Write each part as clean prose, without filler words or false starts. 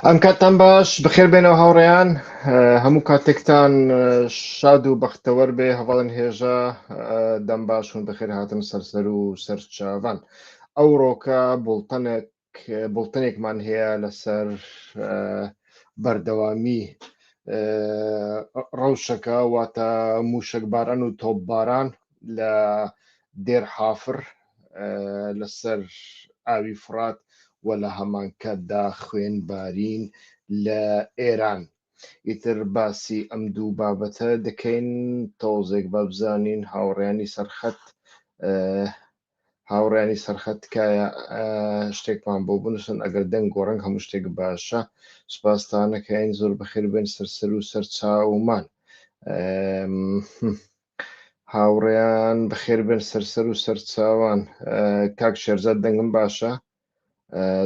ئەم کاتتان باش بەخێر بێنەوە هاوڕێیان هەموو کاتێکتان شاد و بەختەوەر بێ هەواڵن هێژا دەم باشون بەخێر هاتن سەرسەر و سەرچاوان ئەوڕۆکە بوڵتەنێک بوڵتەنێکمان هەیە لەسەر بەردەوامی ڕەوشەکە واتە موشەکباران و تۆپباران لە دێر حافر لەسەر ئاوی فڕات و لە هەمانکاتدا خوێنبارین لە ئێران. ئیتر باسی ئەم دوو بابەتە دەکەین تۆزێک با بزانین هاوڕیانی سەرخەت هاوڕیانی سەرخەت تکایە شتێکمان بۆ بنووسن ئەگەر دەنگ و ڕەنگ هەموو شتێک باشە سوپاستانەکەین زۆر بەخێر بێن سەرسەر و سەرچاومان. هاوڕێیان بەخێر بێن سەرسەر و سەرچاوان کاک شێرزاد دەنگم باشە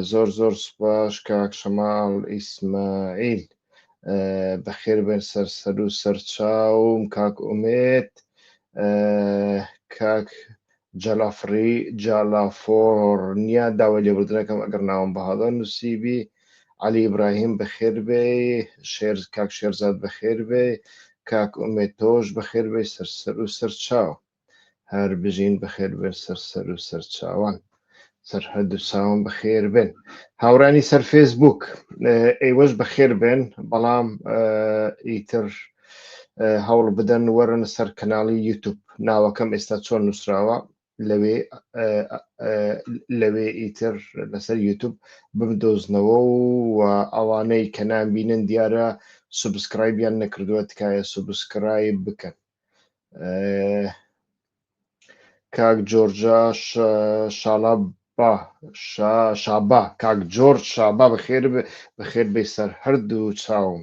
زۆر زۆر سوپاس کاک شەماڵ ئیسماعیل بەخێر بێن سەرسەر و سەرچاوم کاک ئومێد کاک جەلافڕی جالافۆرنیا داوای لێبوردنەکەم ئەگەر ناوم بە هەڵە نووسیبی عەلی ئیبراهیم بەخێر بێی شێر کاک شێرزاد بەخێر بێی کاک ئومێد تۆش بەخێر بێی سەر سەر و سەر چاو هەر بژین بەخێر بێن سەر سەر و سەر چاوان سەر هەردوو چاوم بەخێر بێن هاوڕانی سەر فێسبوک ئێوەش بەخێر بێن بەڵام ئیتر هەوڵ بدەن وەرن سەر کەناڵی یوتوب ناوەکەم ئێستا چۆن نووسراوە لەوێ لەوێ ئیتر لەسەر یوتوب بمدۆزنەوە و ئەوانەی کە نامبینن دیارە subscribe یان نەکردووە تکایە subscribe بکەن کاک جۆرجا شاڵا با شا شابا کاک جۆرج شابا بەخێر بەخێر بێ سەر هەردوو چاوم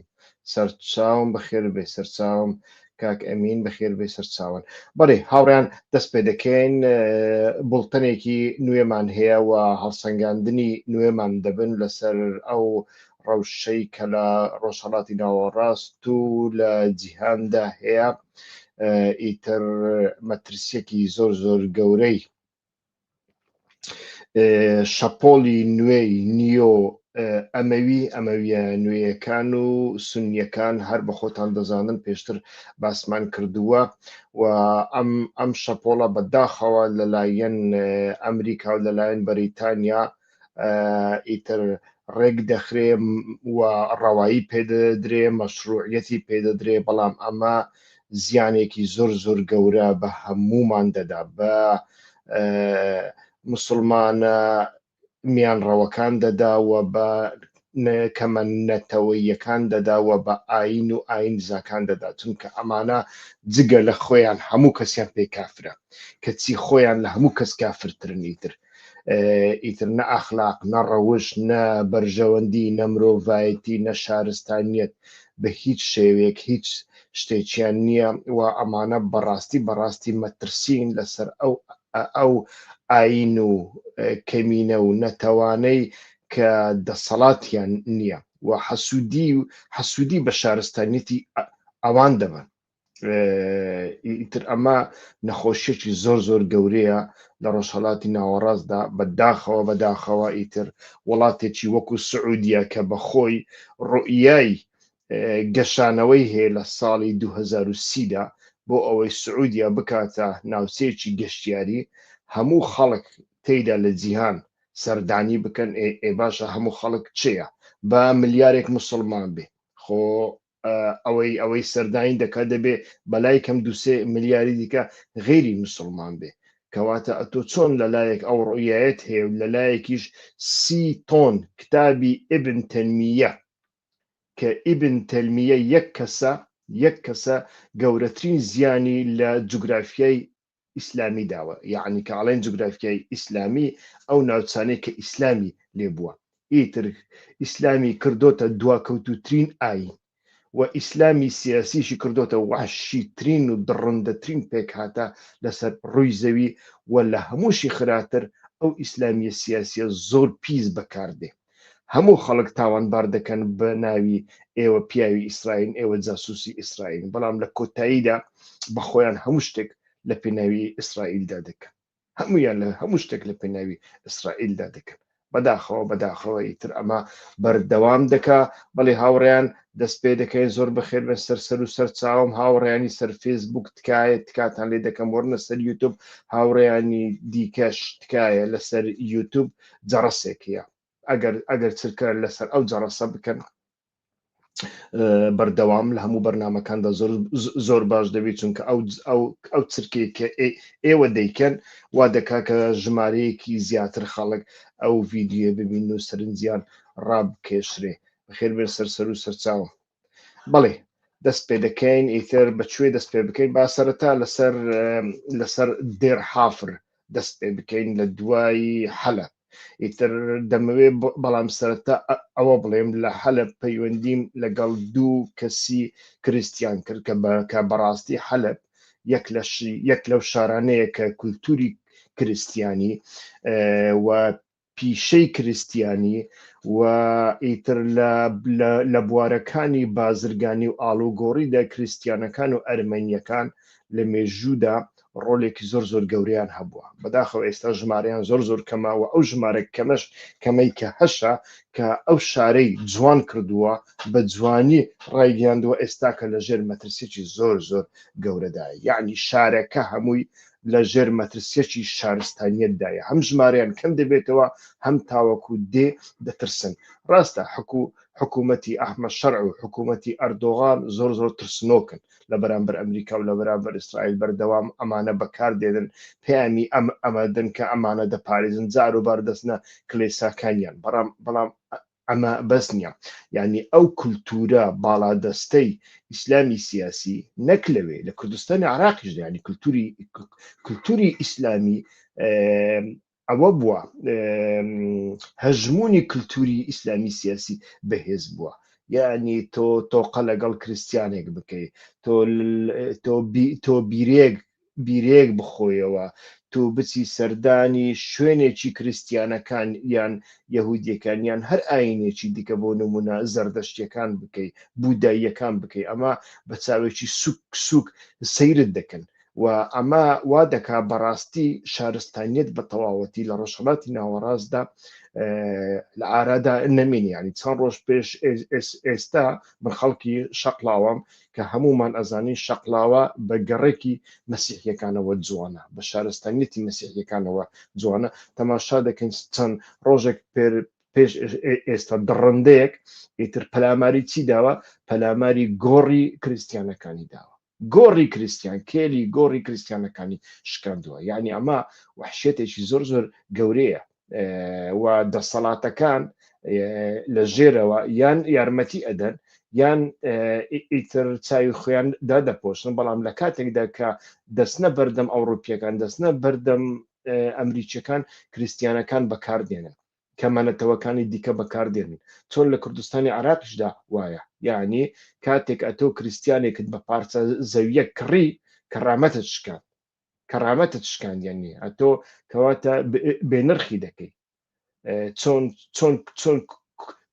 سەر چاوم بەخێر بێ سەر چاوم کاک ئەمین بەخێر بێ سەر چاوان بەڵێ هاوڕیان دەست پێ دەکەین بوڵتەنێکی نوێمان هەیە و هەڵسەنگاندنی نوێمان دەبن لەسەر ئەو ڕەوشەی کە لە ڕۆژهەڵاتی ناوەڕاست و لە جیهاندا هەیە ئیتر مەترسیەکی زۆر زۆر گەورەی شەپۆلی نوێی نیۆ ئەمەوی ئەمەویە نوێیەکان و سنیەکان هەر بە خۆتان دەزانن پێشتر باسمان کردووە و ئەم ئەم شەپۆڵە بەداخەوە لەلایەن ئەمریکا و لەلایەن بەریتانیا ئیتر ڕێک دەخرێ و ڕەوایی پێدەدرێ مەشروعیەتی پێدەدرێ بەڵام ئەمە زیانێکی زۆر زۆر گەورە بە هەمومان دەدا بە مسلمانە میانڕەوەکان دەدا و بە کەمە نەتەوەییەکان دەدا و بە ئاین و ئاینزاکان دەدا چونکە ئەمانە جگە لە خۆیان هەموو کەسیان پێ کافرە کەچی خۆیان لە هەموو کەس کافرترن ئیتر ئیتر نە ئەخلاق نە ڕەوشت نە بەرژەوەندی نە مرۆڤایەتی نە شارستانیەت بە هیچ شێوەیەک هیچ شتێکیان نییە و ئەمانە بەڕاستی بەڕاستی مەترسین لەسەر ئەو ئەو ئاین و کەمینە و نەتەوانەی کە دەسەڵاتیان نییە و حەسوودی و حەسوودی بە شارستانیەتی ئەوان دەبن ئیتر ئەمە نەخۆشیەکی زۆر زۆر گەورەیە لە ڕۆژهەڵاتی ناوەڕاستدا بەداخەوە بەداخەوە ئیتر وڵاتێکی وەکو سعودیە کە بەخۆی ڕوئیای گەشانەوەی هەیە لە ساڵی 2030 دا بۆ ئەوەی سعودیە بکاتە ناوچەیەکی گەشتیاری هەموو خەڵک تێیدا لە جیهان سەردانی بکەن ئێ باشە هەموو خەڵک چێە بە ملیارێک مسلمان بێ خۆ ئەوەی ئەوەی سەردانی دەکات دەبێ بەلای کەم دوسێ ملیاری دیکە غیری مسلمان بێ کەواتە ئەتۆ چۆن لەلایەک ئەو ڕوئیایەت هەیە و لەلایەکیش سی تۆن کتابی ئیبن تەنمیە کە ئیبن تەلمیە یەک کەسە یەک کەسە گەورەترین زیانی لە جوگرافیای ئیسلامی داوە یەعنی کە ئەڵێن جوگرافیای ئیسلامی ئەو ناوچانەی کە ئیسلامی لێ بووە ئیتر ئیسلامی کردۆتە دواکەوتووترین ئایین و ئیسلامی سیاسیشی کردۆتە وەحشیترین و دڕندەترین پێکهاتە لەسەر ڕووی زەوی و لە هەمووشی خراتر ئەو ئیسلامیە سیاسیە زۆر پیس بەکاردێ هەموو خەڵک تاوانبار دەکەن بە ناوی ئێوە پیاوی ئیسرائیلن ئێوە جاسوسی ئیسرائیلن بەڵام لە کۆتاییدا بە خۆیان هەموو شتێک لە پێناوی ئیسرائیلدا دەکەن هەمویان لە هەموو شتێک لە پێناوی ئیسرائیلدا دەکەن. بەداخەوە بەداخەوە ئیتر ئەمە بەردەوام دەکا. بەڵێ هاوڕێیان دەست پێ دەکەین زۆر بەخێر بێن سەر سەر و سەر چاوم هاوڕێیانی سەر فێسبوک تکایە تکاتان لێ دەکەم وەرنە سەر یوتوب هاوڕێیانی دیکەش تکایە لەسەر یوتوب جەڕەسێک هەیە ئەگەر ئەگەر چرکە لەسەر ئەو جەڕەسە بکەن بەردەوام لە هەموو بەرنمەکاندا زۆر زۆر باش دەبێت چونکە ئەو ئەو ئەو چرکەی کە ئێوە دەیکەن وا دەکا کە ژمارەیەکی زیاتر خەڵک ئەو ڤیدیۆ ببین و سەرنجیان ڕابکێشرێ بەخێر بێن سەر سەر و سەرچاوم بەڵێ دەست پێ دەکەین ئیتر بەکوێ دەست پێ بکەین با سەرەتا لەسەر لەسەر دێر حافر دەست پێ بکەین لە دوای حەلەب ئیتر دەمەوێ بەڵام سەرەتا ئەوە بڵێم لە حەلەب پەیوەندیم لەگەڵ دوو کەسی کریستیان کرد کە کە بەڕاستی حەلەب یەک لە یەک لەو شارانەیە کە کولتوری کریستیانی و پیشەی کریستیانی و ئیتر لە بوارەکانی بازرگانی و ئاڵوگۆڕیدا کریستیانەکان و ئەرمەنیەکان لە مێژوودا ڕۆلێکی زۆر زۆر گەورەیان هەبووە. بەداخەوە ئێستا ژمارەیان زۆر زۆر کەمە و ئەو ژمارە کەمەش کەمەی کە هەشە کە ئەو شارەی جوان کردووە بە جوانی ڕایگەیاندووە ئێستا کە لە ژێر مەترسیەکی زۆر زۆر گەورەدایە یەعنی شارەکە هەمووی لە ژێر مەترسیەکی شارستانیەتدایە هەم ژمارەیان کەم دەبێتەوە هەم تاوەکو دێ دەترسن ڕاستە حکو حکوومەتی ئەحمەد شەرع و حکوومەتی ئەردۆغان زۆر زۆر ترسنۆکن لە بەرامبەر ئەمریکا و لە بەرامبەر ئیسرائیل بەردەوام ئەمانە بەکار دێنن پەیامی ئەم ئەمە دەن کە ئەمانە دەپارێزن جار و بار دەچنە کلێساکانیان بەڵام بەڵام ئەمە بەس نییە یعنی ئەو کولتورە باڵادەستەی ئیسلامی سیاسی نەک لەوێ لە کوردستانی عراقیش یعنی کولتوری کولتوری ئیسلامی ئەوە بووە هەژموونی کلتوری ئیسلامی سیاسی بەهێز بووە یعنی تۆ تۆقە لەگەڵ کریسیانێک بکەیت تۆ تۆ بیرێک بیرێک بخۆیەوە تۆ بچی سەردانی شوێنێکی کریسیانەکان یان یەهودیەکان یان هەر ئاینێکی دیکە بۆ نمونە زەردەشتیەکان بکەی بوداییەکان بکەی ئەمە بە چاوێکی سوک سوک سەیرت دەکەن و ئەمە وا دەکا بەڕاستی شارستانیەت بە تەواوەتی لە ڕۆژهەڵاتی ناوەڕاستدا لە ئارادا نەمێنی ینی چەند ڕۆژ پێش ئێستا من خەڵکی شەقلاوەم کە هەمومان ئەزانین شەقلاوە بە گەڕێکی مەسیحیەکانەوە جوانە بە شارستانیەتی مەسیحیەکانەوە جوانە تەماشا دەکەین چەند ڕۆژێک پێر پێش ئێستا دڕندەیەک ئیتر پەلاماری چی داوە پەلاماری گۆڕی کریسیانەکانی داوە گۆڕی کریستیان کێلی گۆڕی کریستیانەکانی شکاندووە یعنی ئەمە وحشێتێکی زۆر زۆر گەورەیە و دەسەڵاتەکان لە ژێرەوە یان یارمەتی ئەدەن یان ئیتر چاوی خۆیان دادەپۆشن بەڵام لە کاتێکدا کە دەستنە بەردەم ئەوروپیەکان دەستنە بەردەم ئەمریکیەکان کریسیانەکان بەکاردێنن کەمە نەتەوەکانی دیکە بەکاردێنن چۆن لە کوردستانی عراقیشدا وایە یعنی کاتێک ئەتۆ کریسیانێکت بە پارچە زەویە کڕی کەڕامەتت شکان کەڕامەتت شکاندیان نیە ئەتۆ کەواتە بێنرخی دەکەی چۆن چۆن چۆن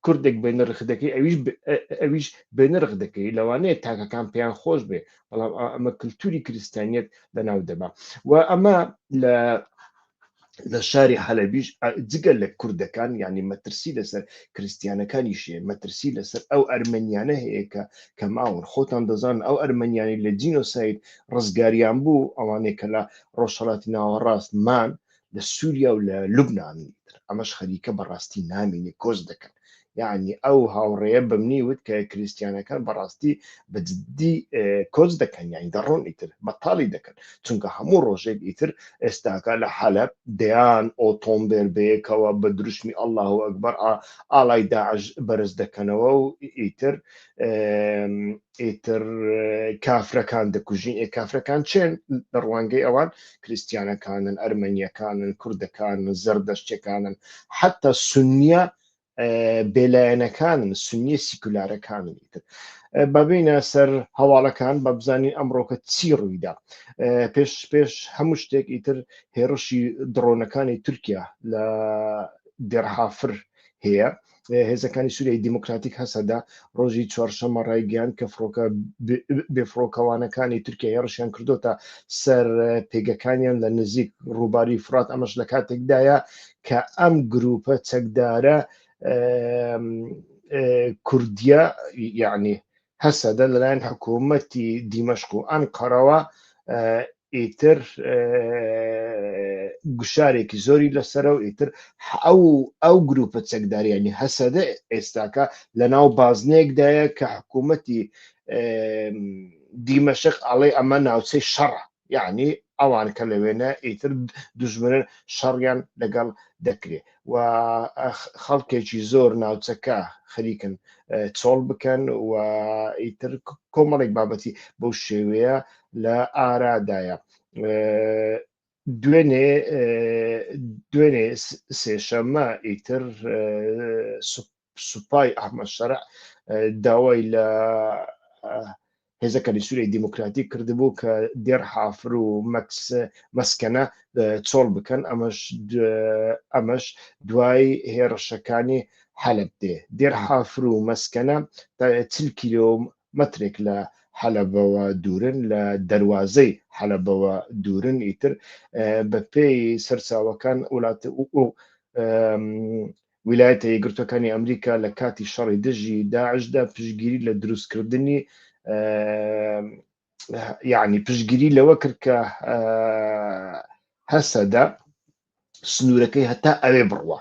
کوردێک بێنرخ دەکەی ئەویش ئەویش بێنرخ دەکەی لەوانەیە تاکەکان پێیان خۆش بێ بەڵام ئەمە کللتوری کریستانیت لەناو دەبا و ئەمە لە لە شاری حەلەبیش جگە لە کوردەکان یعنی مەترسی لەسەر کریسیانەکانیش هەیە مەترسی لەسەر ئەو ئەرمەنیانە هەیە کە کە ماون خۆتان دەزان ئەو ئەرمەنیانی لە جینۆساید ڕزگاریان بوو ئەوانەی کە لە ڕۆژهەڵاتی ناوەڕاست مان لە سووریا و لە لوبناان ئەمەش خەریکە بەڕاستی نامینی کۆچ دەکەن یعنی ئەو هاوڕێیە بەمنی وت کە کریسیانەکان بەڕاستی بە جدی کۆچ دەکەن یانی دەڕۆن ئیتر بەتاڵی دەکەن چونکە هەموو ڕۆژێک ئیتر ئێستاکە لە حەلەب دەیان ئۆتۆمبێل بەیەکەوە بە دروشمی ئەلله ئەکبەر ئاڵای داعش بەرز دەکەنەوە و ئیتر ئیتر کافرەکان دەکوژین ئێ کافرەکان چێن لە ڕوانگەی ئەوان کریسیانەکانن ئەرمەنیەکانن کوردەکانن زەردەشتەکانن حتا سنیە بێلایەنەکانن سنیە سیکولارەکانن ئیتر بابینە سەر هەواڵەکان بە بزانین ئەمڕۆکە چی ڕوویدا پێش پێش هەموو شتێک ئیتر هێڕشی دڕۆنەکانی تورکیا لە دێرحافر هەیە. هێزەکانی سووریای دیموکراتیک هەسەدە ڕۆژی چوارشەممە ڕایگەیاند کە فڕۆکە بێفڕۆکەوانەکانی تورکیا هێڕشیان کردۆتە سەر پێگەکانیان لە نزیک ڕووباری فرات، ئەمەش لە کاتێکدایە کە ئەم گروپە چەکدارە کوردیە یعنی هەسەدە لەلایەن حکوومەتی دیمەشق و ئەنقەرەوە ئیتر گوشارێکی زۆری لەسەرە و ئیتر ئەو ئەو گروپە چەکداریانی هەسەدە ئێستاکە لە ناو بازنەیەکدایە کە حکوومەتی دیمەشق ئەڵێ ئەمە ناوچەی شەڕە، یعنی ئەوان کە لەوێنە ئیتر دوژمنن شەڕیان لەگەڵ دەکرێ و خەڵکێکی زۆر ناوچەکە خەریکن چۆڵ بکەن و ئیتر کۆمەڵێک بابەتی بەو شێوەیە لە ئارادایە. دوێنێ دوێنێ سێشەممە ئیتر سوپای ئەحمەد شەرع داوای لە هێزەکانی سووریای دیموکراتی کردبوو کە دێر حافر و مەکس مەسکەنە چۆڵ بکەن، ئەمەش ئەمەش دوای هێڕشەکانی حەلەب دێ. دێر حافر و مەسکەنە تا 40 کیلۆمەترێک لە حەلەبەوە دوورن، لە دەروازەی حەلەبەوە دوورن. ئیتر بەپێی سەرچاوەکان وڵات ویلایەتە یەکگرتووەکانی ئەمریکا لە کاتی شەڕی دژی داعشدا پشتگیری لە دروستکردنی یعنی پشتگیری لەوە کرد کە هەسەدە سنوورەکەی هەتا ئەوێ بڕوە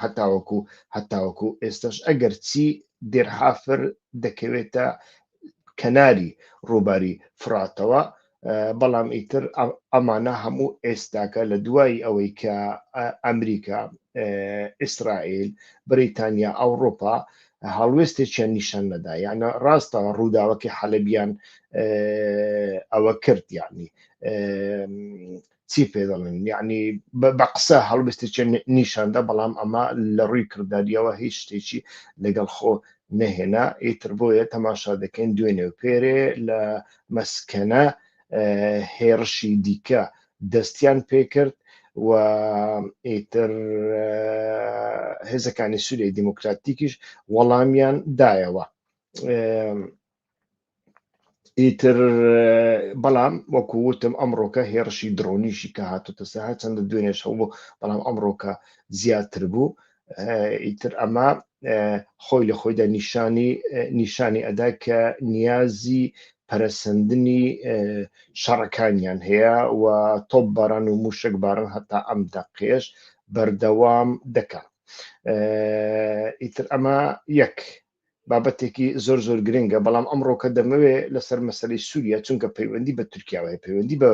هەتاوەکو هەتاوەکو ئێستش ئەگەر چی دێرحافر دەکەوێتە کەناری ڕووباری فراتەوە، بەڵام ئیتر ئەمانە هەموو ئێستاکە لە دوای ئەوەی کە ئەمریکا، ئیسرائیل، بریتانیا، ئەوڕۆپا هەڵوێستێکیان نیشان نەدا، یعنی ڕاستە ڕووداوەکەی حەلەبیان ئەوە کرد، یعنی چی پێ دەڵێن، یعنی بە قسە هەڵوێستێکیان نیشاندا، بەڵام ئەمە لە ڕووی کرداریەوە هیچ شتێکی لەگەڵ خۆ نەهێنا. ئیتر بۆیە تەماشا دەکەین دوێنێ و پێرێ لە مەسکەنە هێڕشی دیکە دەستیان پێکرد و ئیتر هێزەکانی سووریای دیموکراتیکیش وەڵامیان دایەوە. ئیتر بەڵام وەکو وتم ئەمڕۆکە هێڕشی درۆنیشی کە هاتوتە سەر هەرچەندە دوێنێش هەبوو بەڵام ئەمڕۆکە زیاتر بوو. ئیتر ئەمە خۆی لە خۆیدا نیشانی نیشانی ئەدا کە نیازی پەرەسەندنی شەڕەکانیان هەیە و تۆپ باران و موشک باران هەتا ئەم دەقێش بەردەوام دەکەن. ئیتر ئەمە یەک بابەتێکی زۆر زۆر گرنگە، بەڵام ئەمڕۆکە دەمەوێ لەسەر مەسەلەی سووریا، چونکە پەیوەندی بە تورکیاوە هەیە، پەیوەندی بە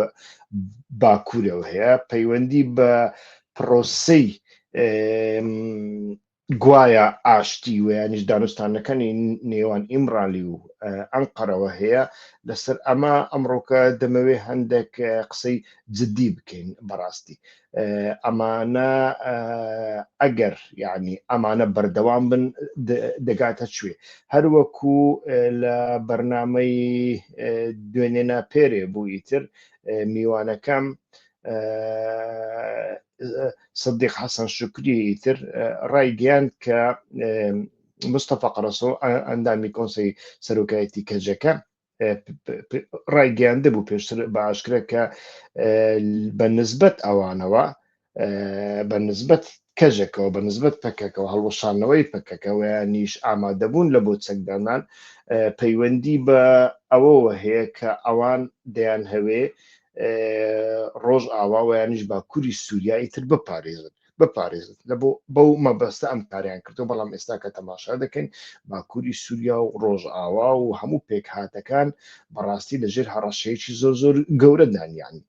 باکوورەوە هەیە، پەیوەندی بە پرۆسەی گوایە ئاشتی و یانیش دانوستانەکانی نێوان ئیمرالی و ئەنقەرەوە هەیە. لەسەر ئەمە ئەمڕۆکە دەمەوێ هەندێک قسەی جدی بکەین. بەڕاستی ئەمانە ئەگەر یعنی ئەمانە بەردەوام بن دەگاتە کوێ؟ هەروەکو لە بەرنمەی دوێنێنا پێرێ بوو، ئیتر میوانەکەم سدیق حەسەن شکری ئیتر ڕایگەیاند کە مستەفا قەرەسۆ ئەندامی کۆنسەی سەرۆکایەتی کەجەکە ڕایگەیاندبوو پێشتر بە ئاشکرا کە بە نسبەت ئەوانەوە، بە نسبەت کەژەکەوە، بە نسبەت پەکەکەوە، هەڵوەشانەوەی پەکەکەوە یانیش ئامادەبوون لە بۆ چەکدانان پەیوەندی بە ئەوەوە هەیە کە ئەوان دەیانهەوێ ڕۆژ ئاوا و یانیش باکووری سووریا ئیتر بپارێزن. بپارێزن لە بۆ بەو مەبەستە ئەم کاریان کردو. بەڵام ئێستا کە تەماشا دەکەین باکووری سووریا و ڕۆژئاوا و هەموو پێکهاتەکان بەڕاستی لەژێر هەڕەشەیەکی زۆر زۆر گەورەدان. یانی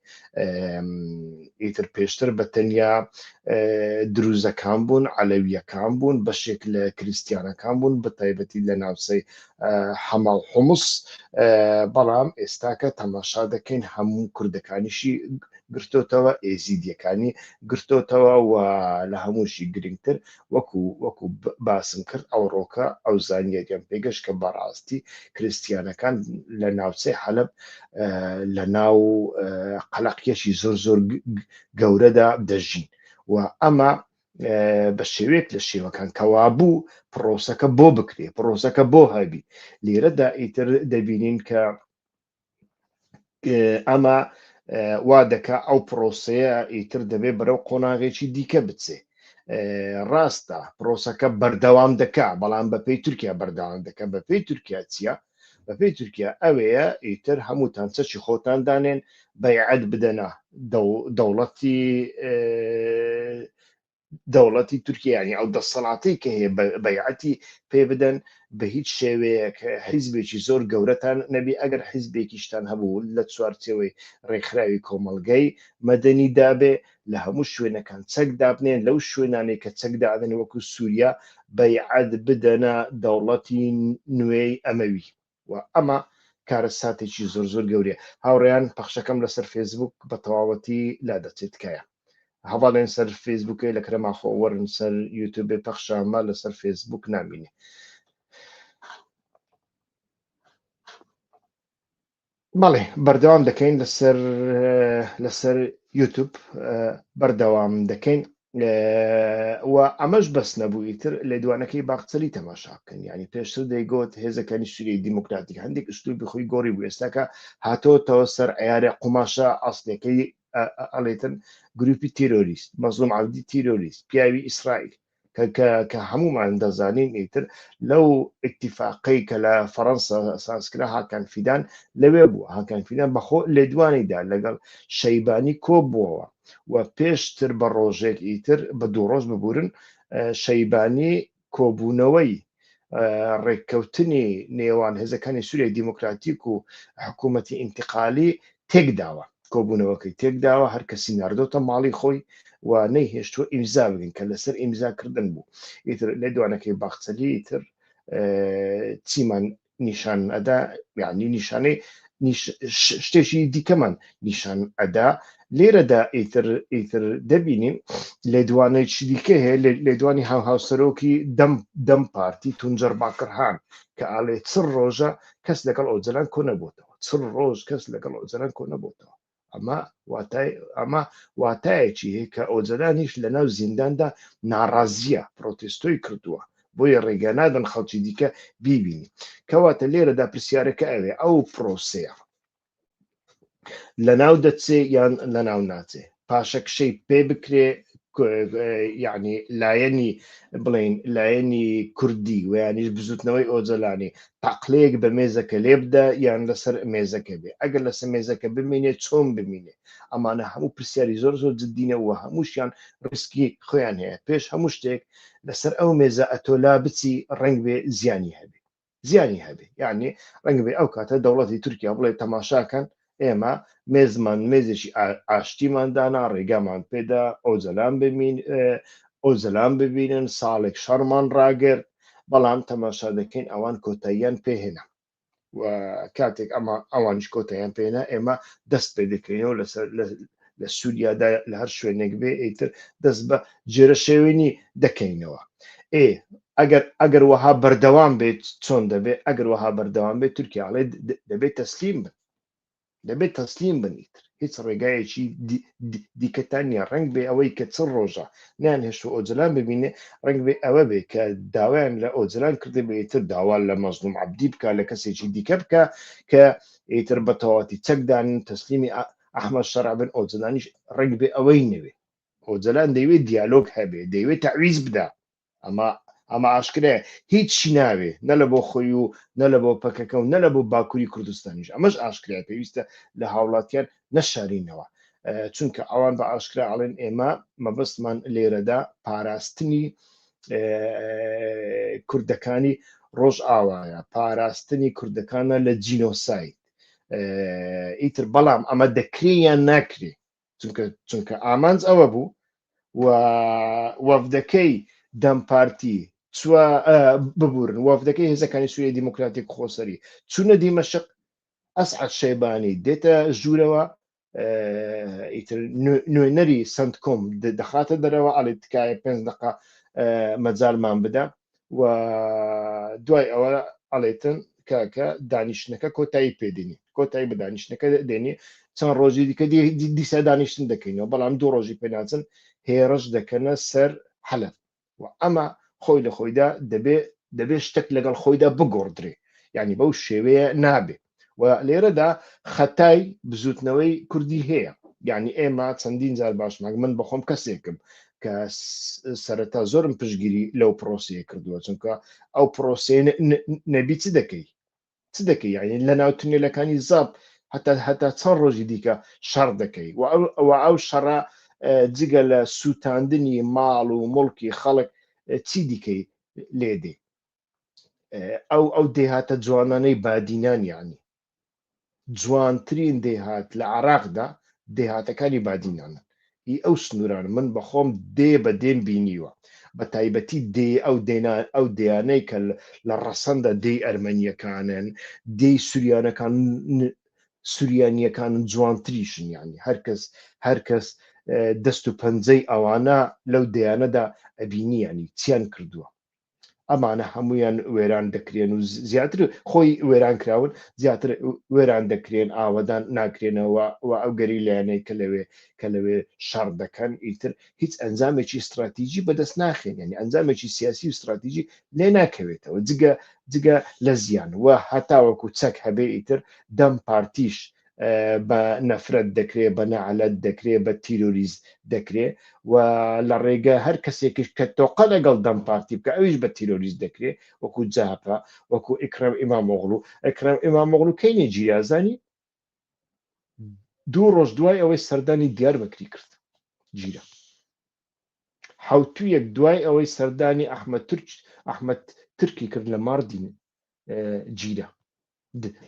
ئیتر پێشتر بە تەنیا دروزەکان بوون، عەلەویەکان بوون، بەشێک لە کریسیانەکان بوون، بە تایبەتی لە ناوچەی حەما و حمس، بەڵام ئێستاکە تەماشا دەکەین هەموو کوردەکانیشی گرتۆتەوە، ئێزیدیەکانی گرتۆتەوە و لە هەمووشی گرنگتر وەکو وەکو باسم کرد ئەوڕۆکە ئەو زانیاریان پێگەشت کە بەڕاستی کریستیانەکان لە ناوچەی حەلەب لە ناو قەلەقیەکی زۆر زۆر گەورەدا دەژین و ئەمە. بە شێوەیەک لە شێوەکان کەوابوو پرۆسەکە بۆ بکرێ پرۆسەکە بۆ هەبی لێرەدا ئیتر دەبینین کە ئەمە وا دەکا ئەو پرۆسەیە ئیتر دەبێ بەرەو قۆناغێکی دیکە بچێ ڕاستە پرۆسەکە بەردەوام دەکا بەڵام بەپێی تورکیا بەردەوام دەکە بەپێی تورکیا چییە؟ بەپێی تورکیا ئەوەیە ئیتر هەمووتان چەکی خۆتان دانێن بەیعەت بدەنە دەوڵەتی دەوڵەتی تورکیا یانی ئەو دەسەڵاتەی کە هەیە بەیعەتی پێ بدەن بە هیچ شێوەیەک حیزبێکی زۆر گەورەتان نەبی ئەگەر حیزبێکیشتان هەبوو لە چوارچێوەی ڕێکخراوی کۆمەڵگەی مەدەنی دابێ لە هەموو شوێنەکان چەک دابنێن لەو شوێنانەی کە چەک دادەن وەکو سووریا بەیعەت بدەنە دەوڵەتی نوێی ئەمەوی و ئەمە کارەساتێکی زۆر زۆر گەورەیە. هاوڕێیان پەخشەکەم لەسەر فێسبوک بە تەواوەتی لادەچێت تکایە هەواڵێن سەر فێسبوکەی لە کرەماخۆ وەرن سەر یوتیوبێ پەخشامە لەسەر فێسبوک نامینێ. بەڵێ بەردەوام دەکەین لەسەر لەسەر یوتوب بەردەوام دەکەین و ئەمەش بەس نەبوو ئیتر لێدوانەکەی باخچەلی تەماشا بکەن یعنی پێشتر دەیگوت هێزەکانی سووریای دیموکراتیک هەندێک ئوسلوبی خۆی گۆڕی بوو ئێستاکە هاتۆتەوە سەر عیارە قوماشە ئەسلەکەی ئەڵێتن گروپی تیرۆریست مەزلوم عەبدی تیرۆریست پیاوی ئیسرائیل کە کە کە هەموومان دەزانین ئیتر لەو ئیتیفاقەی کە لە فەڕەنسا سازکرا هاکان فیدان لەوێ بوو هاکان فیدان بەخۆ لێدوانی دا لەگەڵ شەیبانی کۆبووەوە و پێشتر بە ڕۆژێک ئیتر بە دوو ڕۆژ ببورن شەیبانی کۆبوونەوەی ڕێککەوتنی نێوان هێزەکانی سووریای دیموکراتیک و حکوومەتی ئینتقالی تێکداوە کۆبوونەوەکەی تێکداوە هەر کەسی ناردۆتە ماڵی خۆی و نەیهێشتووە ئیمزا بکەن کە لەسەر ئیمزاکردن بوو ئیتر لێدوانەکەی باخچەلی ئیتر چیمان نیشان ئەدا یعنی نیشانەی شتێکی دیکەمان نیشان ئەدا لێرەدا ئیتر ئیتر دەبینین لێدوانێکی دیکە هەیە لێدوانی هاو هاوسەرۆکی دەم دەم پارتی تونجەر باکرهان کە ئاڵێ چ ڕۆژە کەس لەگەڵ ئۆجەلان کۆ نەبووتەوە چ ڕۆژ کەس لەگەڵ ئۆجەلان کۆ نەبووتەوە ئەمە واتای ئەمە واتایەکی هەیە کە ئۆجەلانیش لەناو زینداندا ناڕازیە پرۆتستۆی کردووە بۆیە ڕێگا نادەن خەڵکی دیکە بیبینی کەواتە لێرەدا پرسیارەکە ئەوێ ئەو پرۆسەیە لەناو دەچێ یان لەناو ناچێ پاشەکشەی پێ بکرێ یعنی لایەنی بڵین لایەنی کوردی و یانیش بزوتنەوەی ئۆجەلانی تاقلەیەک بە مێزەکە لێ بدە یان لەسەر مێزەکە بێ ئەگەر لەسەر مێزەکە بمینێ چۆن بمینێ ئەمانە هەموو پرسیاری زۆر زۆر جددینە و هەمووشیان ڕیسکی خۆیان هەیە پێش هەموو شتێک لەسەر ئەو مێزە ئەتۆلا بچی ڕنگ بێ زیانی هەبێ زیانی هەبێ یعنی ڕەنگە بێ ئەو کاتە دەوڵەتی تورکیا بڵێ تەماشاکەن ئێمە مێزمان مێزێکی ئاشتیمان دانا ڕێگامان پێدا ئۆجەلان ببین ئۆجەلان ببینن ساڵێک شەڕمان ڕاگرت بەڵام تەماشا دەکەین ئەوان کۆتاییان پێهێنا و کاتێک ئەمە ئەوانیش کۆتاییان پێنا ئێمە دەست پێ دەکەینەوە لەسەر لە سووریادا لە هەر شوێنێک بێ ئیتر دەست بە جێرەشێوێنی دەکەینەوە ئێ ئەگەر ئەگەر وەها بەردەوام بێت چۆن دەبێت ئەگەر وەها بەردەوام بێت تورکیا ئەڵێ دەبێت تەسلیم بن دەبێت تەسلیم بن ئیتر هیچ ڕێگایەکی دیکەتان نییە ڕنگ بێ ئەوەی کە چ ڕۆژە نیان هێشت و ئۆجلان ببینێ ڕنگ بێ ئەوە بێ کە داوایان لە ئۆجلان کردی بێ ئیتر داوا لە مەزلوم عەبدی بکە لە کەسێکی دیکە بکە کە ئیتر بە تەواتی چەکدان تەسلیمی ئەحمەد شەرع بن ئۆجلانیش ڕنگ بێ ئەوەی نەوێ ئۆجلان دەیوێت دیالۆگ هەبێ دەیوێت تەعویز بدا ئەمە ئەمە ئاشکرایە هیچی ناوێ نە لە بۆ خۆی و نە لە بۆ پەکەکە و نە لە بۆ باکووری کوردستانیش ئەمەش ئاشکرای پێویستە لە هاوڵاتیان نەشارینەوە چونکە ئەوان بە ئاشکرا ئەڵێن ئێمە مەبەستمان لێرەدا پاراستنی کوردەکانی ڕۆژ ئاوایە پاراستنی کوردەکانە لە جینۆساید ئیتر بەڵام ئەمە دەکرێ یان ناکرێ چونکە چونکە ئامانج ئەوە بوو و وەفدەکەی دەم پارتی چوە ببورن وەفدەکەی هێزەکانی سووریای دیموکراتیک خۆسەری چوونە دیمەشق ئەسعد شەیبانی دێتە ژوورەوە ئیتر نوێنەری سنتکۆم دەخاتە دەرەوە ئەڵێ تکایە پێنج دقە مەجالمان بدە و دوای ئەوە ئەڵێتن کاکە دانیشتنەکە کۆتایی پێدێنی کۆتایی بە دانیشتنەکە دێنی چەند ڕۆژی دیکە دیسا دانیشتن دەکەینەوە بەڵام دوو ڕۆژی پێناچن هێڕش دەکەنە سەر حەلەب و ئەمە خۆی لە خۆیدا دەبێ دەبێ شتێک لەگەڵ خۆیدا بگۆڕدرێ یعنی بەو شێوەیە نابێ و لێرەدا خەتای بزوتنەوەی کوردی هەیە یعنی ئێمە چەندین جار باشمان من بەخۆم کەسێکم کە سەرەتا زۆرم پشگیری لەو پرۆسەیە کردووە چونکە ئەو پرۆسەیە نەبی چ دەکەی چ دەکەی یعنی لە ناو تونێلەکانی زاپ هەتا هەتا چەند ڕۆژی دیکە شەڕ دەکەی و ئەو ئەو شەڕە جگە لە سووتاندنی ماڵ و مڵکی خەڵک چی دیکەی لێدێ ئەو ئەو دێهاتە جوانانەی بادینان یعنی جوانترین دێهات لە عراقدا دێهاتەکانی بادینانن ئی ئەو سنووران من بەخۆم دێ بە دێم بینیوە بە تایبەتی دێ ئەو دێنا ئەو دێیانەی کە لە ڕەسەندا دێی ئەرمەنیەکانن دێی سوریانەکان سوریانیەکانن جوانتریشن یعنی هەرکەس هەرکەس دەست و پەنجەی ئەوانە لەو دێیانەدا ئەبینی ینی چیان کردووە ئەمانە هەمویان وێران دەکرێن و زیاتر خۆی وێران کراون زیاتر وێران دەکرێن ئاوەدان ناکرێنەوە و ئەو گەریلایانەی کە لەوێ کە لەوێ شەڕ دەکەن ئیتر هیچ ئەنجامێکی استراتیژی بەدەست ناخێن یعنی ئەنجامێکی سیاسی و استراتیژی لێ ناکەوێتەوە جگە جگە لە زیان و هەتاوەکو چەک هەبێ ئیتر دەم پارتیش بە نەفرەت دەکرێ بە نەعلەت دەکرێ بە تیرۆریست دەکرێ و لە ڕێگە هەر کەسێکیش کە تۆقە لەگەڵ دەم پارتی بکە ئەویش بە تیرۆریست دەکرێ وەکو جەهەپە وەکو ئیکرەم ئیمامۆغڵو ئەکرەم ئیمامۆغڵو کەی نەگیرا زانی دوو ڕۆژ دوای ئەوەی سەردانی دیاربەکری کرد گیرا حوتویەک دوای ئەوەی سەردانی ئەحمەد تورک ئەحمەد ترکی کرد لە ماردین گیرا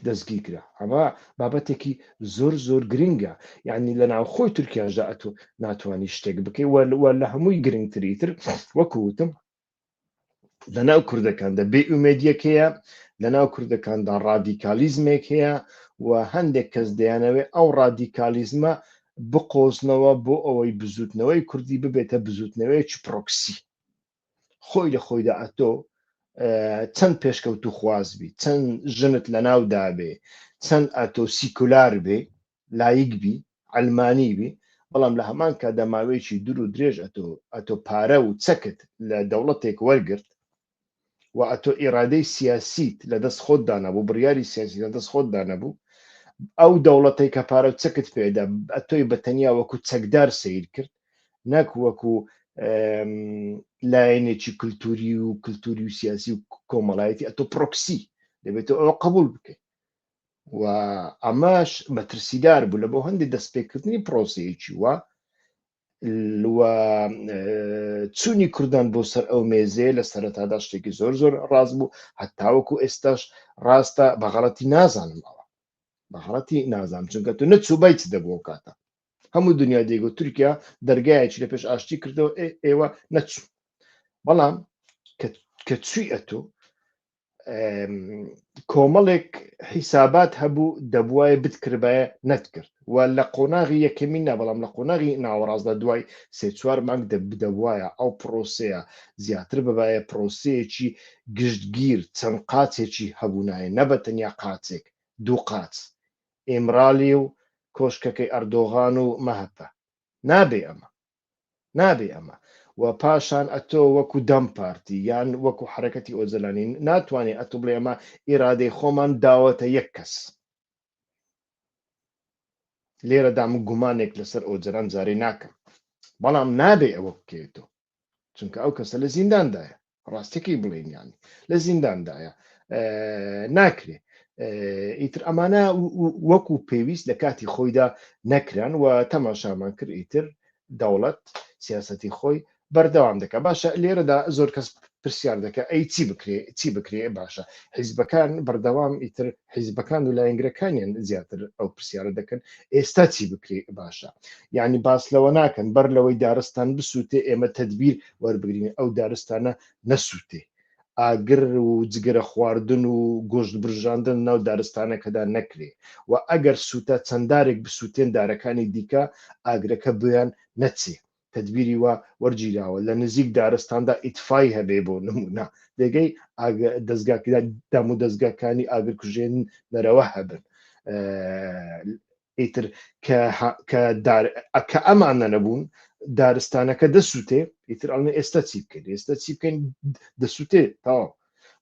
دەستگیر کرا ئەمە بابەتێکی زۆر زۆر گرنگە یعنی لە ناوخۆی تورکیاشدا ئەتۆ ناتوانانی شتێک بکەی وە لە هەمووی گرنگتری تر وەکو وتم لە ناو کوردەکاندا بێ ئومێدیەک هەیە لە ناو کوردەکاندا ڕادیکالیزمێک هەیە و هەندێک کەس دەیانەوێت ئەو ڕادیکالیزمە بقۆزنەوە بۆ ئەوەی بزوتنەوەی کوردی ببێتە بزوتنەوەیەکی پرۆکسی خۆی لە خۆیدا ئەتۆ چەند پێشکەوتو خوازبی چەند ژنت لە ناو دابێ چەند ئەتۆ سیکولار بێ لایک بی عەلمانی بی بەڵام لە هەمان کاتدا ماوەیەکی دوور و درێژ ئەتۆ ئەتۆ پارە و چەکت لە دەوڵەتێک وەرگرت و ئەتۆ ئیرادەی سیاسیت لە دەست خۆتدا نەبوو بڕیاری سیاسی لە دەست خۆتدا نەبوو ئەو دەوڵەتێک کە پارە و چەکت پێدا ئەتۆی بە تەنیا وەکو چەکدار سیر کرد نەک وەکو لایەنێکی کللتوری و کللتوری و سیاسی و کۆمەڵایەتی ئەتۆ پرۆکسی دەبێت ئەوە قبول بکەیت و ئەمەش مەترسیدار بوو لە بۆ هەندی دەستپێکردنی پرۆسەیەکی وە چوونی کوردان بۆ سەر ئەو مێزەیە لە سەرەتادا شتێکی زۆر زۆر ڕاست بوو هەتاوەکو ئێستاش ڕاستە بە غەڵەتی نازانم ئەوە بە غەڵەتی نازانم چونکە تو نەچوو چ دەبوو کاتە هەموو دنیا دەیگوت تورکیا دەرگایەکی لە پێش ئاشتی کردەوە ئێوە نەچوو بەڵام کە چووی ئەتۆ کۆمەڵێک حیسابات هەبوو دەبواە بتکردبایە نەتکرد و لە قۆناغی یەکەمین نا بەڵام لە قۆناغی ناوەڕاستدا دوای سێ چوار مانگ دەبوایە ئەو پرۆسەیە زیاتر ببایە پرۆسەیەکی گشتگیر چەند قاچێکی هەبوونایە نە بە تەنیا قاچێک دوو قاچ ئیمرالی و کۆشکەکەی ئەردۆغان و مەهەپە نابێ ئەمە نابێ ئەمە و پاشان ئەتۆ وەکو دەم پارتی یان وەکو حرەکەتی ئۆجەلانی ناتوانێت ئەتۆ بڵێ ئەمە ئیرادەی خۆمان داوەتە یەک کەس لێرەدا من گومانێک لەسەر ئۆجەلان جارێ ناکەم بەڵام نابێ ئەوە بکەێتەوە چونکە ئەو کەسە لە زینداندایە ڕاستەکەی بڵێن یانی لە زینداندایە ناکرێ ئیتر ئەمانە وەکو پێویست لە کاتی خۆیدا نەکران و تەماشامان کرد ئیتر دەوڵەت سیاستی خۆی بەردەوام دەکە باشە لێرەدا زۆر کەس پرسیار دەکە ئەی چی بکرێ چی بکرێ باشە حیزبەکان بەردەوام ئیتر حیزبەکان و لایەنگرەکانیان زیاتر ئەو پرسیارە دەکەن ئێستا چی بکرێ باشە یعنی باس لەوە ناکەن بەر لەوەی دارستان بسووتێ ئێمە تدبیر وەربگرین ئەو دارستانە نەسووتێ ئاگر و جگەرە خواردن و گۆشت برژاندن ناو دارستانەکەدا نەکرێ و ئەگەر سووتا چەندارێک بسووتێن دارەکانی دیکە ئاگرەکە بۆیان نەچێ تەدبیری وا وەرگیراوە لە نزیک دارستاندا ئیتفای هەبێ بۆ نمونە دێگەی دەزگا دام و دەزگاکانی ئاگرکوژێنەرەوە هەبن. ئیتر کە کە دار کە ئەمانە نەبوون دارستانەکە دەسووتێ، ئیتر ئەڵێن ئێستا چی بکەین، ئێستا چی بکەین دەسووتێ تەواو.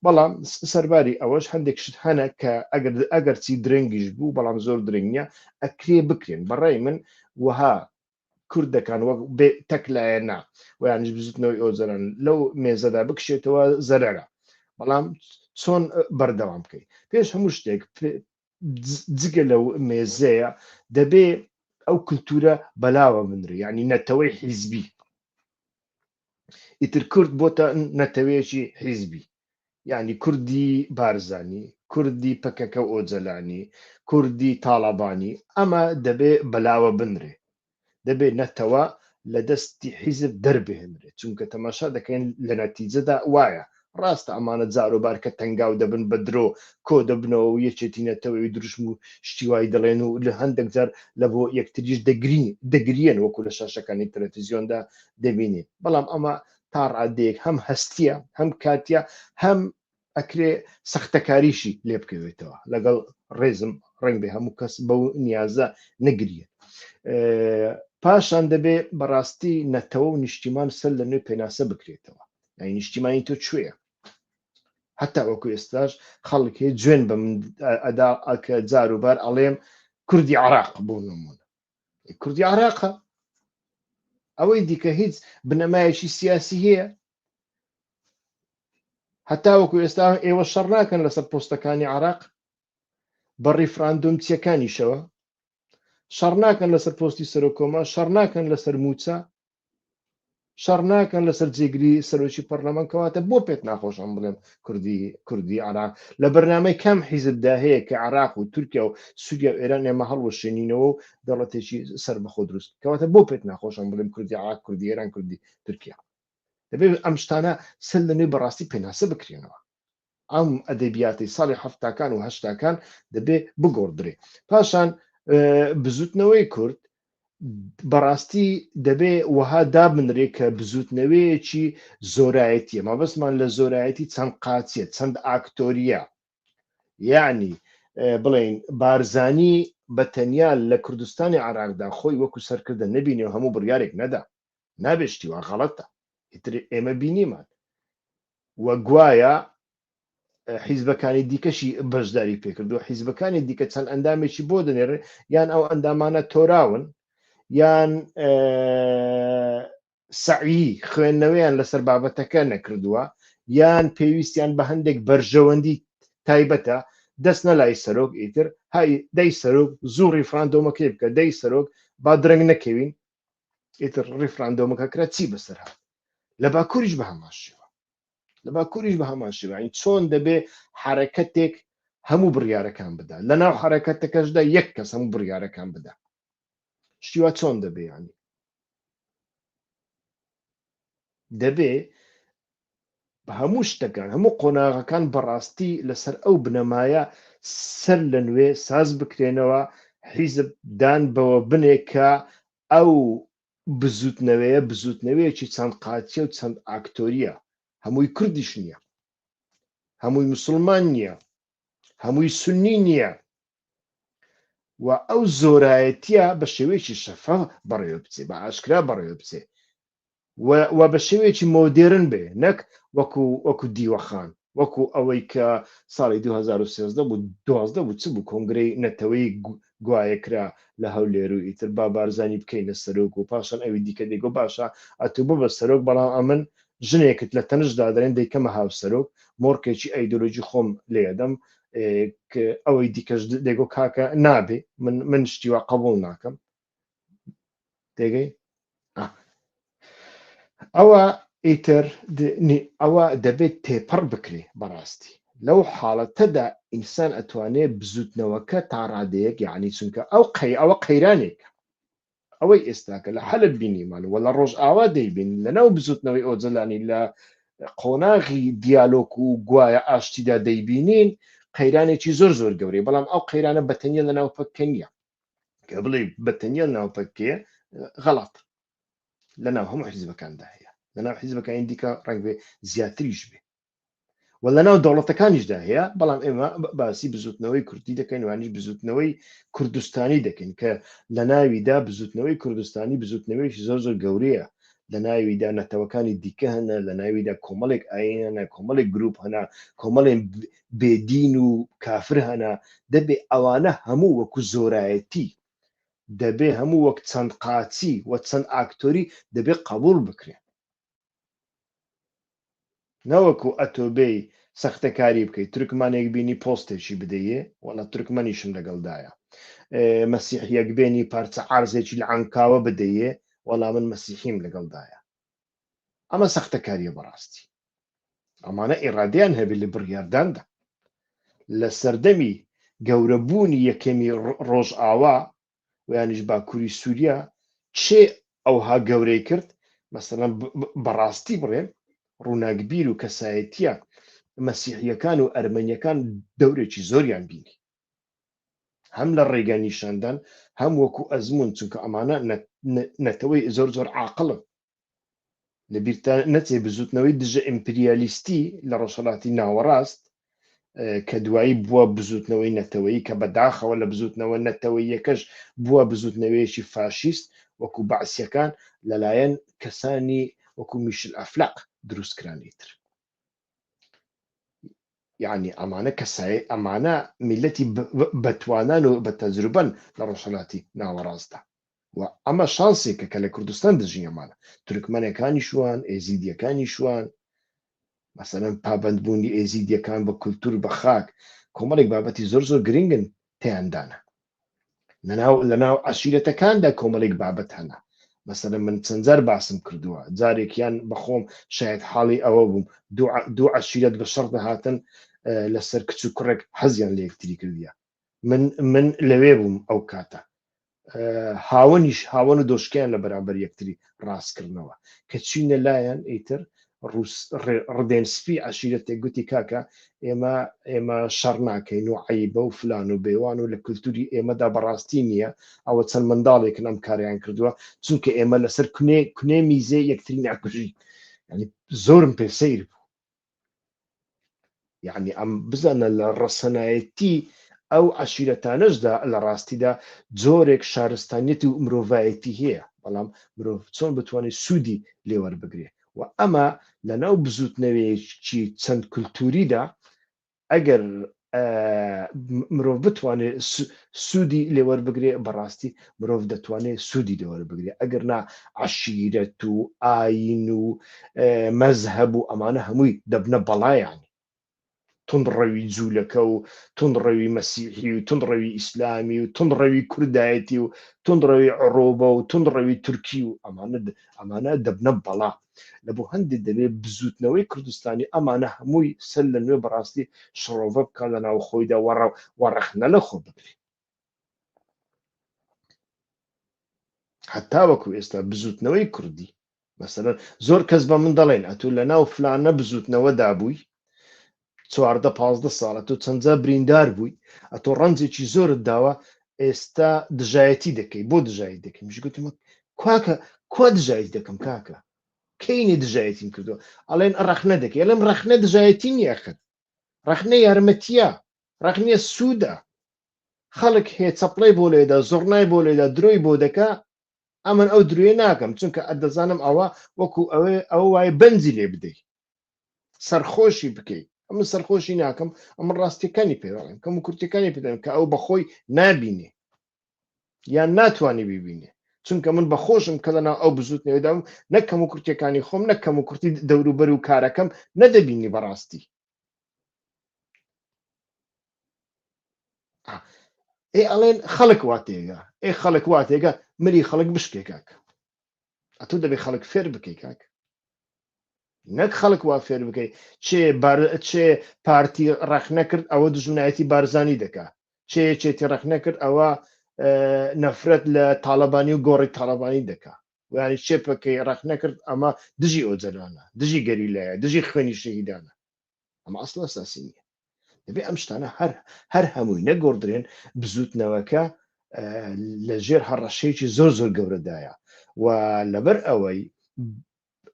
بەڵام سەرباری ئەوەش هەندێک شت هەنە کە ئەگەر ئەگەرچی درەنگیش بوو بەڵام زۆر درەنگ نییە ئەکرێ بکرێن. بەڕای من وەها کوردەکان وەک بێ تەک لایەنە و یانیش بزوتنەوەی ئۆجەلان لەو مێزەدا بکشێتەوە زەرەرە، بەڵام چۆن بەردەوام بکەیت؟ پێش هەموو شتێک جگە لەو مێزەیە دەبێ ئەو کللتورە بەلاوە بنرێ، یعنی نەتەوەی حیزبی. ئیتر کورد بۆتە نەتەوەیەکی حیزبی، یعنی کوردی بارزانی، کوردی پەکەکە و ئۆجەلانی، کوردی تاڵەبانی، ئەمە دەبێ بەلاوە بنرێ. دەبێ نەتەوە لە دەستی حیزب دەربهێنرێت، چونکە تەماشا دەکەین لە نەتیجەدا وایە. ڕاستە ئەمانە جاروبار کە تەنگاو دەبن بە درۆ کۆ دەبنەوە و یەکێتی نەتەوەی دروشم و شتی وای دەڵێن و لە هەندێک جار لە بۆ یەکتریش دەگرین دەگریەن وەکو لە شاشەکانی تەلەفیزیۆندا دەبینین، بەڵام ئەمە تا ڕادەیەک هەم هەستیە هەم کاتیە هەم ئەکرێ سەختەکاریشی لێ بکەوێتەوە. لەگەڵ ڕێزم ڕەنگ بێ هەموو کەس بەو نیازە نەگریێت. پاشان دەبێ بەڕاستی نەتەوە و نیشتیمان سەر لە نوێ پێناسە بکرێتەوە. یعنی نیشتیمانی تۆ کوێیە؟ هەتا وەکو ئێستاش خەڵک هەیە جوێن بە من ئەدا کە جاروبار ئەڵێم کوردی عراق بۆ نمونە، کوردی عراقە، ئەوەی دیکە هیچ بنەمایەکی سیاسی هەیە؟ هەتا وەکو ئێستا ئێوە شەڕ ناکەن لەسەر پۆستەکانی عراق بە ڕیفراندۆمچیەکانیشەوە، شەڕ ناکەن لەسەر پۆستی سەرۆک کۆمار، شەڕ ناکەن لەسەر موچە، شەڕ ناکەن لەسەر جێگری سەرۆکی پەرلەمان. کەواتە بۆ پێت ناخۆشم بڵێم کوردی کوردی عراق؟ لە بەرنامەی کام حیزبدا هەیە کە عراق و تورکیا و سووریا و ئێران ئێمە هەڵوەشێنینەوە و دەوڵەتێکی سەربەخۆ دروست؟ کەواتە بۆ پێت ناخۆشم بڵێم کوردی عراق، کوردی ئێران، کوردی تورکیا؟ دەبێت ئەم شتانە سەر لە نوێ بەڕاستی پێناسە بکرێنەوە. ئەم ئەدەبیاتی ساڵی هەفتاکان و هەشتاکان دەبێ بگۆڕدرێ. پاشان بزوتنەوەی کورد بەڕاستی دەبێ وەها دابنرێ کە بزوتنەوەیەکی زۆرایەتیە. مەبەستمان لە زۆرایەتی چەند قاچیە، چەند ئاکتۆریە. یعنی بڵێین بارزانی بە تەنیا لە کوردستانی عراقدا خۆی وەکو سەرکردە نەبینێ و هەموو بڕیارێک نەدا، نابێ، شتی وا غەڵەتە. ئیتر ئێمە بینیمان و گوایە حیزبەکانی دیکەشی بەشداری پێکردو، حیزبەکانی دیکە چەند ئەندامێکی بۆ دەنێرن، یان ئەو ئەندامانە تۆراون یان سەعی خوێندنەوەیان لەسەر بابەتەکە نەکردووە، یان پێویستیان بە هەندێک بەرژەوەندی تایبەتە، دەست نەلای سەرۆک. ئیتر های دەی سەرۆک زوو ڕیفراندۆمەکەی بکە، دەی سەرۆک با درەنگ نەکەوین. ئیتر ڕیفراندۆمەکە کرا، چی بەسەر هات؟ لە باکووریش بە هەمان شێوە، لە باکووریش بە هەمان شێوە. یعنی چۆن دەبێ حرەکەتێک هەموو بڕیارەکان بدا، لە ناو حرەکەتەکەشدا یەک کەس هەموو بڕیارەکان بدا؟ شتیوا چۆن دەبێ؟ ینی دەبێ هەموو شتەکان، هەموو قۆناغەکان بەڕاستی لەسەر ئەو بنەمایە سەر لە نوێ ساز بکرێنەوە. حیزب دان بەوە بنێ کە ئەو بزوتنەوەیە بزوتنەوەیەکی چەند قاچیە و چەند ئاکتۆریە، هەمووی کوردیش نییە، هەمووی مسلمان نییە، هەمووی سنی نییە و ئەو زۆرایەتیە بە شێوەیەکی شەفاف بەڕێوە بچێ، بە ئاشکرا بەڕێوە بچێ و بە شێوەیەکی مۆدێرن بێ، نەک وەکو وەکو دیوەخان، وەکو ئەوەی کە ساڵی 2013 بوو، 12 بوو، چ بوو، کۆنگرەی نەتەوەی گوایە کرا لە هەولێر و ئیتر با بارزانی بکەینە سەرۆک و پاشان ئەوی دیکە دەیگۆ باشە ئەتوو ببە سەرۆک بەڵام ئەمن ژنێکت لە تەنشت دادەنێم دەیکەمە هاوسەرۆک، مۆرکێکی ئەیدۆلۆژی خۆم لێدەم. ئەوەی دیکەش دەیگۆ کاکە نابێ، من من شتی وا قبوڵ ناکەم. تێگەی؟ ئەوە ئیتر ئەوە دەبێت تێپەڕ بکرێ بەڕاستی. لەو حاڵەتەدا ئینسان ئەتوانێ بزوتنەوەکە تا ڕادەیەک، یعنی چونکە ئەو قەی ئەوە قەیرانێکە ئەوەی ئێستاکە لە حەلب بینیمان و لە ڕۆژئاوا دەیبین لەناو بزوتنەوەی ئۆجەلانی لە قۆناغی دیالۆک و گوایە ئاشتیدا دەیبینین، قەیرانێکی زۆر زۆر گەورەی. بەڵام ئەو قەیرانە بەتەنیا لەناو پەککە نییە. کە بڵێ بەتەنیا لەناو پەککەیە غەڵەت، لەناو هەموو حیزبەکاندا هەیە، لەناو حیزبەکانی دیکە ڕەنگ بێ زیاتریش بێ. و لەناو دەوڵەتەکانیشدا هەیە، بەڵام ئێمە باسی بزوتنەوەی کوردی دەکەین وانیش بزوتنەوەی کوردستانی دەکەین کە لە ناویدا بزوتنەوەی کوردستانی بزوتنەوەیەکی زۆر زۆر گەورەیە، لە ناویدا نەتەوەکانی دیکە هەنە، لە ناویدا کۆمەڵێک ئاین هەنە، کۆمەڵێک گروپ هەنە، کۆمەڵێک بێدین و کافر هەنە، دەبێ ئەوانە هەموو وەکو زۆرایەتی دەبێ هەموو وەک چەند قاچی و چەند ئاکتۆری دەبێ قبوڵ بکرێن. نەوەکو ئەتۆ بێی سەختەکاری بکەی تورکمانێک بینی پۆستێکی بدەیێ وەڵا تورکمەنیشم لەگەڵدایە مەسیحیەک بێنی پارچە عارزێکی لە عەنکاوە بدەیێ وەڵا من مەسیحیم لەگەڵدایە ئەمە سەختەکاریە بەڕاستی ئەمانە ئیرادەیان هەبێت لە بڕیارداندا لە سەردەمی گەورەبوونی یەکەمی ڕۆژئاوا ویانیش باکووری سووریا چێ ئەوها گەورەی کرد مەسەلەن بەڕاستی بڵێن ڕووناکبیر و کەسایەتیە مەسیحیەکان و ئەرمەنیەکان دەورێکی زۆریان بینی هەم لە ڕێگا نیشاندان هەم وەکو ئەزمون چونکە ئەمانە نەتەوەی زۆر زۆر عاقڵن لەبیرتان نەچێ بزوتنەوەی دژە ئیمپریالیستی لە ڕۆژهەڵاتی ناوەڕاست کە دوایی بووە بزوتنەوەی نەتەوەیی کە بەداخەوە لە بزوتنەوە نەتەوەیەکەش بووە بزوتنەوەیەکی فاشیست وەکو بەعسیەکان لەلایەن کەسانی وەکو میشل ئەفلەق دروستکران ئیتر یعنی ئەمانە کەسای ئەمانە میلەتی بەتوانان و بە تەجروبەن لە ڕۆژهەڵاتی ناوەڕاستدا و ئەمە شانسێکە کە لە کوردستان دژین ئەمانە تورکمەنەکانی شوان ئێزیدیەکانی شوان مەسەلەن پابەندبوونی ئێزیدیەکان بە کولتور بە خاک کۆمەڵێک بابەتی زۆر زۆر گرنگن تیاندانە لەناو لەناو عەشیرەتەکاندا کۆمەڵێک بابەت هەنە مەسەلەن من چەند جار باسم کردووە جارێکیان بەخۆم شاید حاڵی ئەوە بووم دوو عەشیرەت بە شەڕ دەهاتن لەسەر کچ و کوڕێک حەزیان لە یەکتری کردیە من من لەوێ بووم ئەو کاتە هاوەنیش هاوەن و دۆشکیان لە بەرامبەر یەکتری ڕاستکردنەوە کە چینە لایەن ئیتر ڕدێن سپی عشیرەتێک گوتی کاکە ئێمە ئێمە شەڕ ناکەین و عیبە و فلان و بێوان و لە کولتوری ئێمەدا بەڕاستی نییە ئەوە چەند منداڵێکن ئەم کاریان کردووە چونکە ئێمە لەسەر کونێ کونێ میزێ یەکتری ناکوژین یعنی زۆرم پێ سەیر بوو یعنی ئەم بزانە لە ڕەسەنایەتی ئەو عەشیرەتانەشدا لە ڕاستیدا جۆرێک شارستانیەت و مرۆڤایەتی هەیە بەڵام مرۆڤ چۆن بتوانێت سوودی لێوەربگرێ و ئەمە لەناو بزوتنەوەیەکی چەند کولتوریدا ئەگەر مرۆڤ بتوانێت سوودی لێوەربگرێ بەڕاستی مرۆڤ دەتوانێت سوودی لێوەربگرێ ئەگەر نا عەشیرەت و ئاین و مەزهەب و ئەمانە هەمووی دەبنە بەڵایانی تونڕەوی جوولەکە و تونڕەوی مەسیحی و تونڕەوی ئیسلامی و تونڕەوی کوردایەتی و تونڕەوی عڕۆبە و تونڕەوی تورکی و ئەمانە ئەمانە دەبنە بەڵا لە بۆ هەندێک دەبێ بزوتنەوەی کوردستانی ئەمانە هەمووی سەر لە نوێ بەڕاستی شڕۆڤە بکە لە ناو خۆیدا وەڕە وەڕەخنە لە خۆ بگرێ هەتاوەکو ئێستا بزوتنەوەی کوردی مەسەلەن زۆر کەس بە من دەڵێن ئەتوو لە ناو فلانە بزوتنەوەدا بووی 14 15 ساڵە تۆ چەندجا بریندار بووی ئەتۆ ڕەنجێکی زۆرت داوە ئێستا دژایەتی دەکەی بۆ دژایەتی دەکەی مش گوتم کاکە کوا دژایەتی دەکەم کاکە کەینێ دژایەتیم کردووە ئەڵێن ڕەخنە دەکەی ئەڵێم ڕەخنە دژایەتی نییە خەت ڕەخنە یارمەتیە ڕەخنە سوودە خەڵک هەیە چەپڵەی بۆ لێدا زۆڕنای بۆ لێدا درۆی بۆ دەکا ئەمن ئەو درۆیە ناکەم چونکە ئەدەزانم ئەوە وەکو ئەوێ ئەوە وایە بەنجی لێ بدەی سەرخۆشی بکەی ئەمن سەرخۆشی ناکەم ئەمن ڕاستیەکانی پێ دەڵێم کەم و کورتەکانی پێ دەڵێم کە ئەو بەخۆی نابینێ یان ناتوانێ ببینێ چونکە من بەخۆشم کە لەناو ئەو بزوتنەوەدام نەک کەم و کورتەکانی خۆم نەک کەم و کورتی دەوروبەر و کارەکەم نەدەبینی بەڕاستی ئێ ئەڵێن خەڵک وا تێگا ئێ خەڵک وا تێگا ملی خەڵک بشکێ کاک ئەتۆ دەبێ خەڵک فێر بکەی کاک نەک خەڵک وا فێر بکەی چێ بار چێ پارتی ڕەخنە کرد ئەوە دژمنایەتی بارزانی دەکا چێ یەکێتی ڕەخنە کرد ئەوە نەفرەت لە تاالبانی و گۆڕی تاالبانی دەکا ویانی چێ پەکەی ڕەخنە کرد ئەمە دژی ئۆجەلانە دژی گەریلایە دژی خوێنی شەهیدانە ئەمە ئەسڵ ئەساسی نییە دەبێ ئەم شتانە هەر هەر هەمووی نەگۆڕدرێن بزوتنەوەکە لە ژێر هەڕەشەیەکی زۆر زۆر گەورەدایە و لەبەر ئەوەی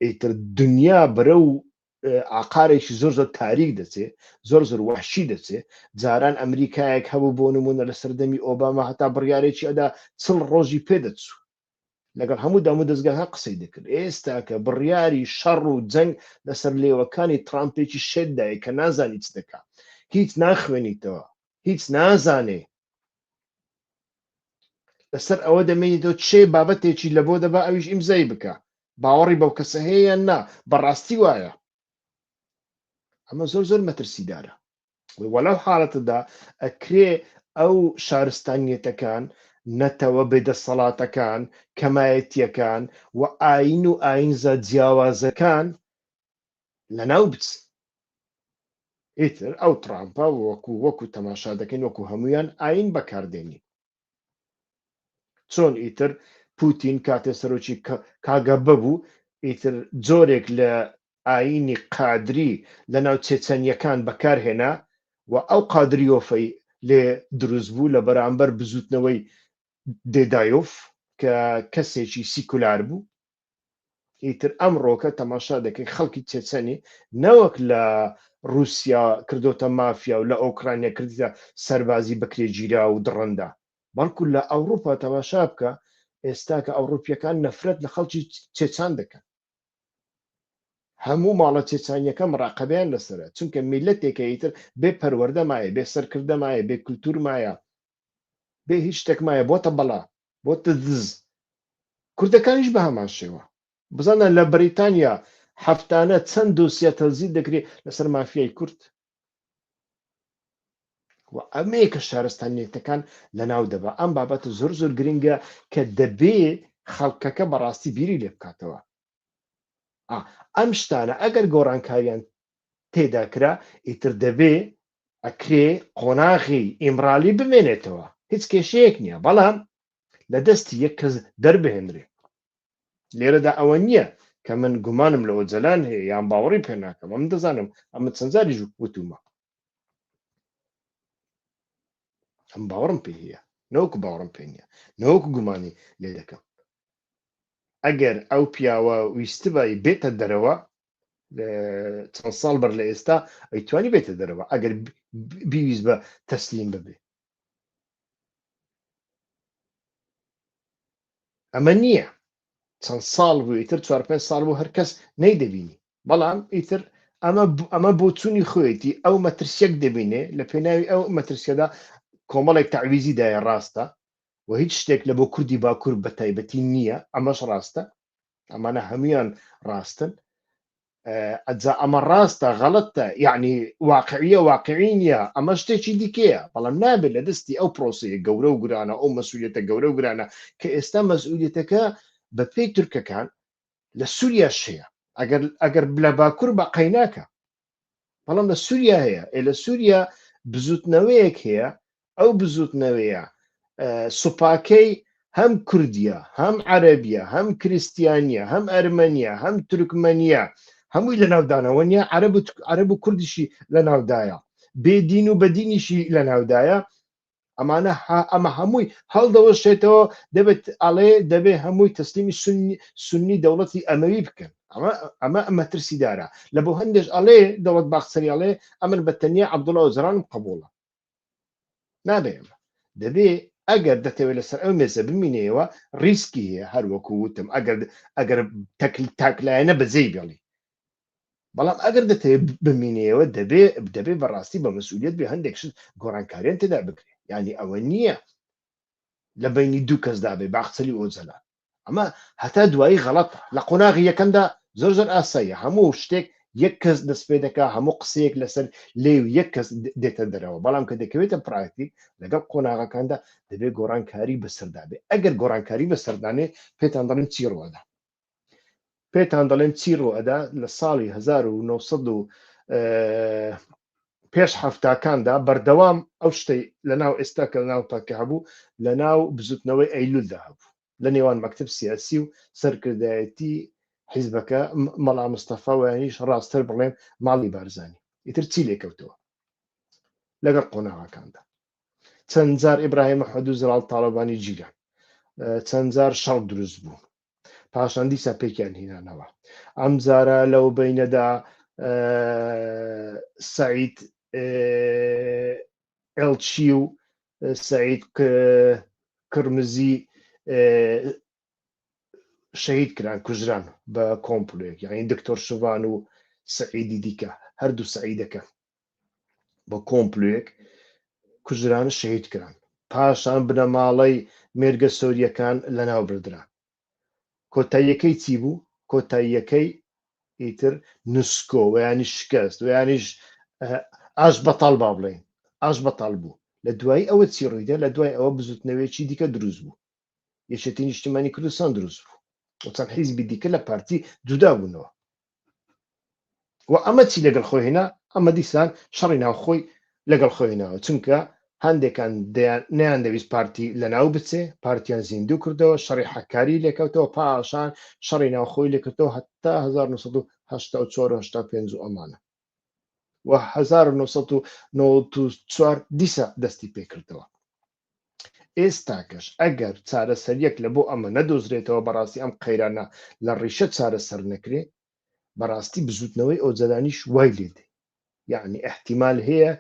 ئیتر دنیا بەرەو ئاقارێکی زۆر زۆر تاریک دەچێ، زۆر زۆر وەحشی دەچێ. جاران ئەمریکایەک هەبوو بۆ نمونە لە سەردەمی ئۆباما هەتا بڕیارێکی ئەدا 40 ڕۆژی پێ دەچوو، لەگەڵ هەموو دام و دەزگاکان قسەی دەکرد. ئێستا کە بڕیاری شەڕ و جەنگ لەسەر لێوەکانی ترامپێکی شێتدایە کە نازانی چ دەکا، هیچ ناخوێنیتەوە، هیچ نازانێ، لەسەر ئەوە دەمێنیتەوە چێ بابەتێکی لە بۆ دەبا ئەویش ئیمزای بکە، باوەڕی بەو کەسە هەیە یان نا، بەڕاستی وایە. ئەمە زۆر زۆر مەترسیدارە. وە لەو حاڵەتەدا ئەکرێ ئەو شارستانیەتەکان، نەتەوە بێدەسەڵاتەکان، کەمایەتیەکان و ئایین و ئایینزا جیاوازەکان لەناو بچن. ئیتر ئەو ترامپە وەکو وەکو تەماشا دەکەین وەکو هەمویان ئایین بەکاردێنی. چۆن ئیتر پوتین کاتێ سەرۆکی کاگەبە بوو ئیتر جۆرێک لە ئایینی قادری لە ناو چێچەنیەکان بەکارهێنا و ئەو قادریۆفەی لێ دروست بوو لە بەرامبەر بزوتنەوەی دێدایۆف کە کەسێکی سیکولار بوو. ئیتر ئەمڕۆکە تەماشا دەکەی خەڵکی چێچەنی نەوەک لە رووسیا کردۆتە مافیا و لە ئۆکرانیا کردیتە سەربازی بەکرێگیرا و دڕندە، بەڵکو لە ئەوروپا تەماشا بکە ئێستا کە ئەوروپیەکان نەفرەت لە خەڵکی چێچان دەکەن، هەموو ماڵە چێچانیەکە مراقەبەیان لەسەرە، چونکە میلەتێکە ئیتر بێ پەروەردە مایە، بێ سەرکردە مایە، بێ کولتور مایە، بێ هیچ شتێک مایە، بۆتە بەڵا، بۆتە دز. کوردەکانیش بە هەمان شێوە. بزانە لە بەریتانیا هەفتانە چەند دۆسیە تەنزیل دەکرێت لەسەر مافیای کورد. و ئەمەیە کە شارستانیەتەکان لەناو دەبا. ئەم بابەتە زۆر زۆر گرنگە کە دەبێ خەڵکەکە بەڕاستی بیری لێ بکاتەوە. ئەم شتانە ئەگەر گۆڕانکاریان تێدا کرا ئیتر دەبێ ئەکرێ قۆناغی ئیمرالی بمێنێتەوە، هیچ کێشەیەک نییە، بەڵام لە دەستی یەک کەس دەربهێنرێ. لێرەدا ئەوە نییە کە من گومانم لە ئۆجەلان هەیە یان باوەڕی پێ ناکەم، ئەمن دەزانم، ئەمە چەند جاریش وتومە، ئەم باوەڕم پێ هەیە، نەوەکو باوەڕم پێ نییە، نەوەکو گومانی لێ دەکەم. ئەگەر ئەو پیاوە ویستبای بێتە دەرەوە چەند ساڵ بەر لە ئێستا ئەیتوانی بێتە دەرەوە ئەگەر بیویست بە تەسلیم ببێ. ئەمە نییە چەند ساڵ بوو ئیتر چوار پێنج ساڵ بوو هەر کەس نەیدەبینی، بەڵام ئیتر ئەمە ئەمە بۆچوونی خۆیەتی، ئەو مەترسیەک دەبینێ لە پێناوی ئەو مەترسیەدا کۆمەڵێک تەعویزی دایە ڕاستە و هیچ شتێک لە بۆ کوردی باکوور بە تایبەتی نییە، ئەمەش ڕاستە، ئەمانە هەمویان ڕاستن. ئەجا ئەمە ڕاستە غەڵەتە یعنی واقعیە واقعی نییە، ئەمە شتێکی دیکەیە، بەڵام نابێت لە دەستی ئەو پرۆسەیە گەورە و گرانە، ئەو مەسئولیەتە گەورە و گرانە کە ئێستا مەسئولیەتەکە بە پێی تورکەکان لە سووریاش هەیە، ئەگەر ئەگەر لە باکوور بە قەیناکە، بەڵام لە سووریا هەیە. ئێ لە سووریا بزوتنەوەیەک هەیە، ئەو بزوتنەوەیە سوپاکەی هەم کوردیە، هەم عەرەبیە، هەم کریستیانیە، هەم ئەرمەنیە، هەم تورکمەنیە، هەمووی لە ناودانەوە نیە، عەرەب و عەرەب و کوردیشی لە ناودایە، بێدین و بەدینیشی لە ناودایە. ئەمانە ئەمە هەمووی هەڵدەوەشێتەوە، دەبێت ئەڵێ دەبێ هەمووی تەسلیمی سنی سنی دەوڵەتی ئەمەوی بکەن. ئەمە ئەمە مەترسیدارە. لە بۆ هەندێش ئەڵێ دەوڵەت باخچەلی ئەڵێ ئەمن بە تەنیا عەبدوڵا ئۆجەلانم قبوڵە. نابێ ئەمە دەبێ ئەگەر دەتەوێت لەسەر ئەو مێزە بمینەیەوە ریسکی هەیە، هەر وەکو وتم ئەگەر ئەگەر تەکل تاکلایەنە بەجێی بێڵی، بەڵام ئەگەر دەتەوێت بمینەیەوە دەبێ دەبێ بەڕاستی بە مەسئولیت بێ هەندێک شت گۆڕانکاریان تێدا بکرێ. یعنی ئەوە نییە لە بینی دوو کەسدا بێ باخچەلی و ئۆجەلان، ئەمە هەتا دوایی غەڵەتە. لە قۆناغی یەکەمدا زۆر زۆر ئاساییە، هەموو شتێک یەک کەس دەست پێ دەکا، هەموو قسەیەک لەسەر لێو یەک کەس دێتە دەرەوە، بەڵام کە دەکەوێتە پراکتیک لەگەڵ قۆناغەکاندا دەبێت گۆڕانکاری بەسەردا بێ. ئەگەر گۆڕانکاری بەسەردانێ پێتان دەڵێم چی ڕوئەدا، پێتان دەڵێم چی ڕوئەدا. لە ساڵی 1900 و پێش حەفتاکاندا بەردەوام ئەو شتەی لەناو ئێستا کە لەناو پەکە هەبوو لەناو بزوتنەوەی ئەیلولدا هەبوو لە نێوان مەکتب سیاسی و سەرکردایەتی حیزبەکە مەلا مستەفا ویانیش ڕاستتر بڵێم ماڵی بارزانی. ئیتر چی لێکەوتەوە لەگەڵ قۆناغەکاندا؟ چەند جار ئیبراهیم ئەحمەد و زراڵ تاڵەبانی گیران، چەند جار شەڕ دروست بوو، پاشان دیسان پێکیان هینانەوە. ئەم جارە لەو بینەدا سعید ئێڵچی و سعید قرمزی شەهید کران کوژران بە کۆمپلۆیەک یعنی دکتۆر شڤان و سعیدی دیکە هەردوو سعیدەکە بە کۆمپلوێک کوژران شەهید کران پاشان بنەماڵەی مێرگە سۆریەکان لەناو بردران کۆتاییەکەی چی بوو؟ کۆتاییەکەی ئیتر نسکۆ ویانی شکست ویانیش ئاش بەتاڵ با بڵێین ئاش بەتاڵ بوو. لە دوایی ئەوە چی ڕوویدا؟ لە دوای ئەوە بزوتنەوەیەکی دیکە دروست بوو، یەکێتی نیشتیمانی کوردستان دروست بوو و چەند حیزبی دیکە لە پارتی جودا بوونەوە. و ئەمە چی لەگەڵ خۆی هێنا؟ ئەمە دیسان شەڕی ناوخۆی لەگەڵ خۆی هێناوە، چونکە هەندێکان نەیان دەویست پارتی لەناو بچێ، پارتیان زیندوو کردەوە، شەڕی حەکاری لێکەوتەوە، پاشان شەڕی ناوخۆی لێکردەوە هەتا 1984 و 85 و ئەمانە و 1994 دیسا دەستی پێکردەوە. ئێستاکەش ئەگەر چارەسەریەک لە بۆ ئەمە نەدۆزرێتەوە بەڕاستی ئەم قەیرانە لە ڕیشە چارەسەر نەکرێ بەڕاستی بزوتنەوەی ئۆجەلانیش وای لێ دێ یعنی احتیمال هەیە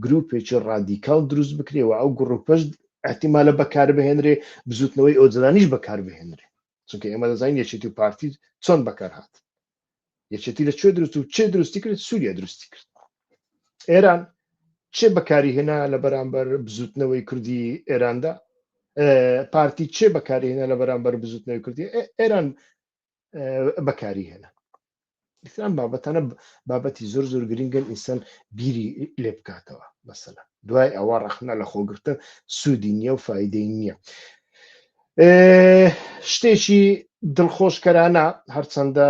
گروپێکی ڕادیکاڵ دروست بکرێ و ئەو گروپەش احتیمالە بەکار بهێنرێ بزوتنەوەی ئۆجەلانیش بەکار بهێنرێ چونکە ئێمە دەزانین یەکێتی و پارتی چۆن بەکار هات یەکێتی لە کوێ دروست و چێ دروستی کرد سووریا دروستی کرد ئێران چێ بەکاری هێنا لە بەرامبەر بزوتنەوەی کوردی ئێراندا پارتی چێ بەکاری هێنا لە بەرامبەر بزوتنەوەی کوردی ئێران بەکاری هێنا ئیسلام بابەتانە بابەتی زۆر زۆر گرنگن ئینسان بیری لێ بکاتەوە مەسەلە دوای ئەوە ڕەخنە لە خۆگرتن سوودی نییە و فیدەی نییە شتێکی دڵخۆشکەرانە هەرچەندە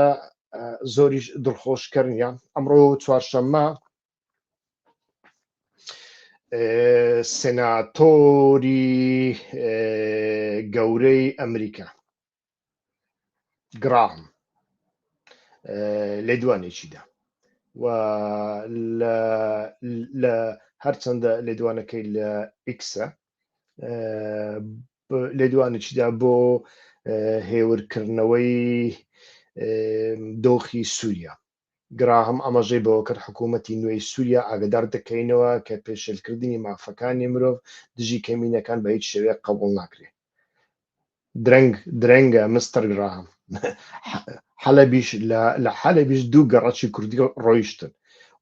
زۆریش دڵخۆشکەر نییە ئەمڕۆ چوارشەممە سناتۆری گەورەی ئەمریکا گراهام لێدوانێکی دا و لە هەرچەندە لێدوانەکەی لە ئیکسە لێدوانێکی دا بۆ هێورکردنەوەی دۆخی سووریا گراهام ئاماژەی بەوە کرد حکوومەتی نوێی سووریا ئاگدار دەکەینەوە کە پێشێلکردنی مافەکانی مرۆڤ دژی کەمینەکان بە هیچ شێوەیەک قبوڵ ناکرێت. درەنگ درەنگە مستەر گراهام حەلەبیش لە حەلەبیش دوو گەڕەکی کوردی ڕۆیشتن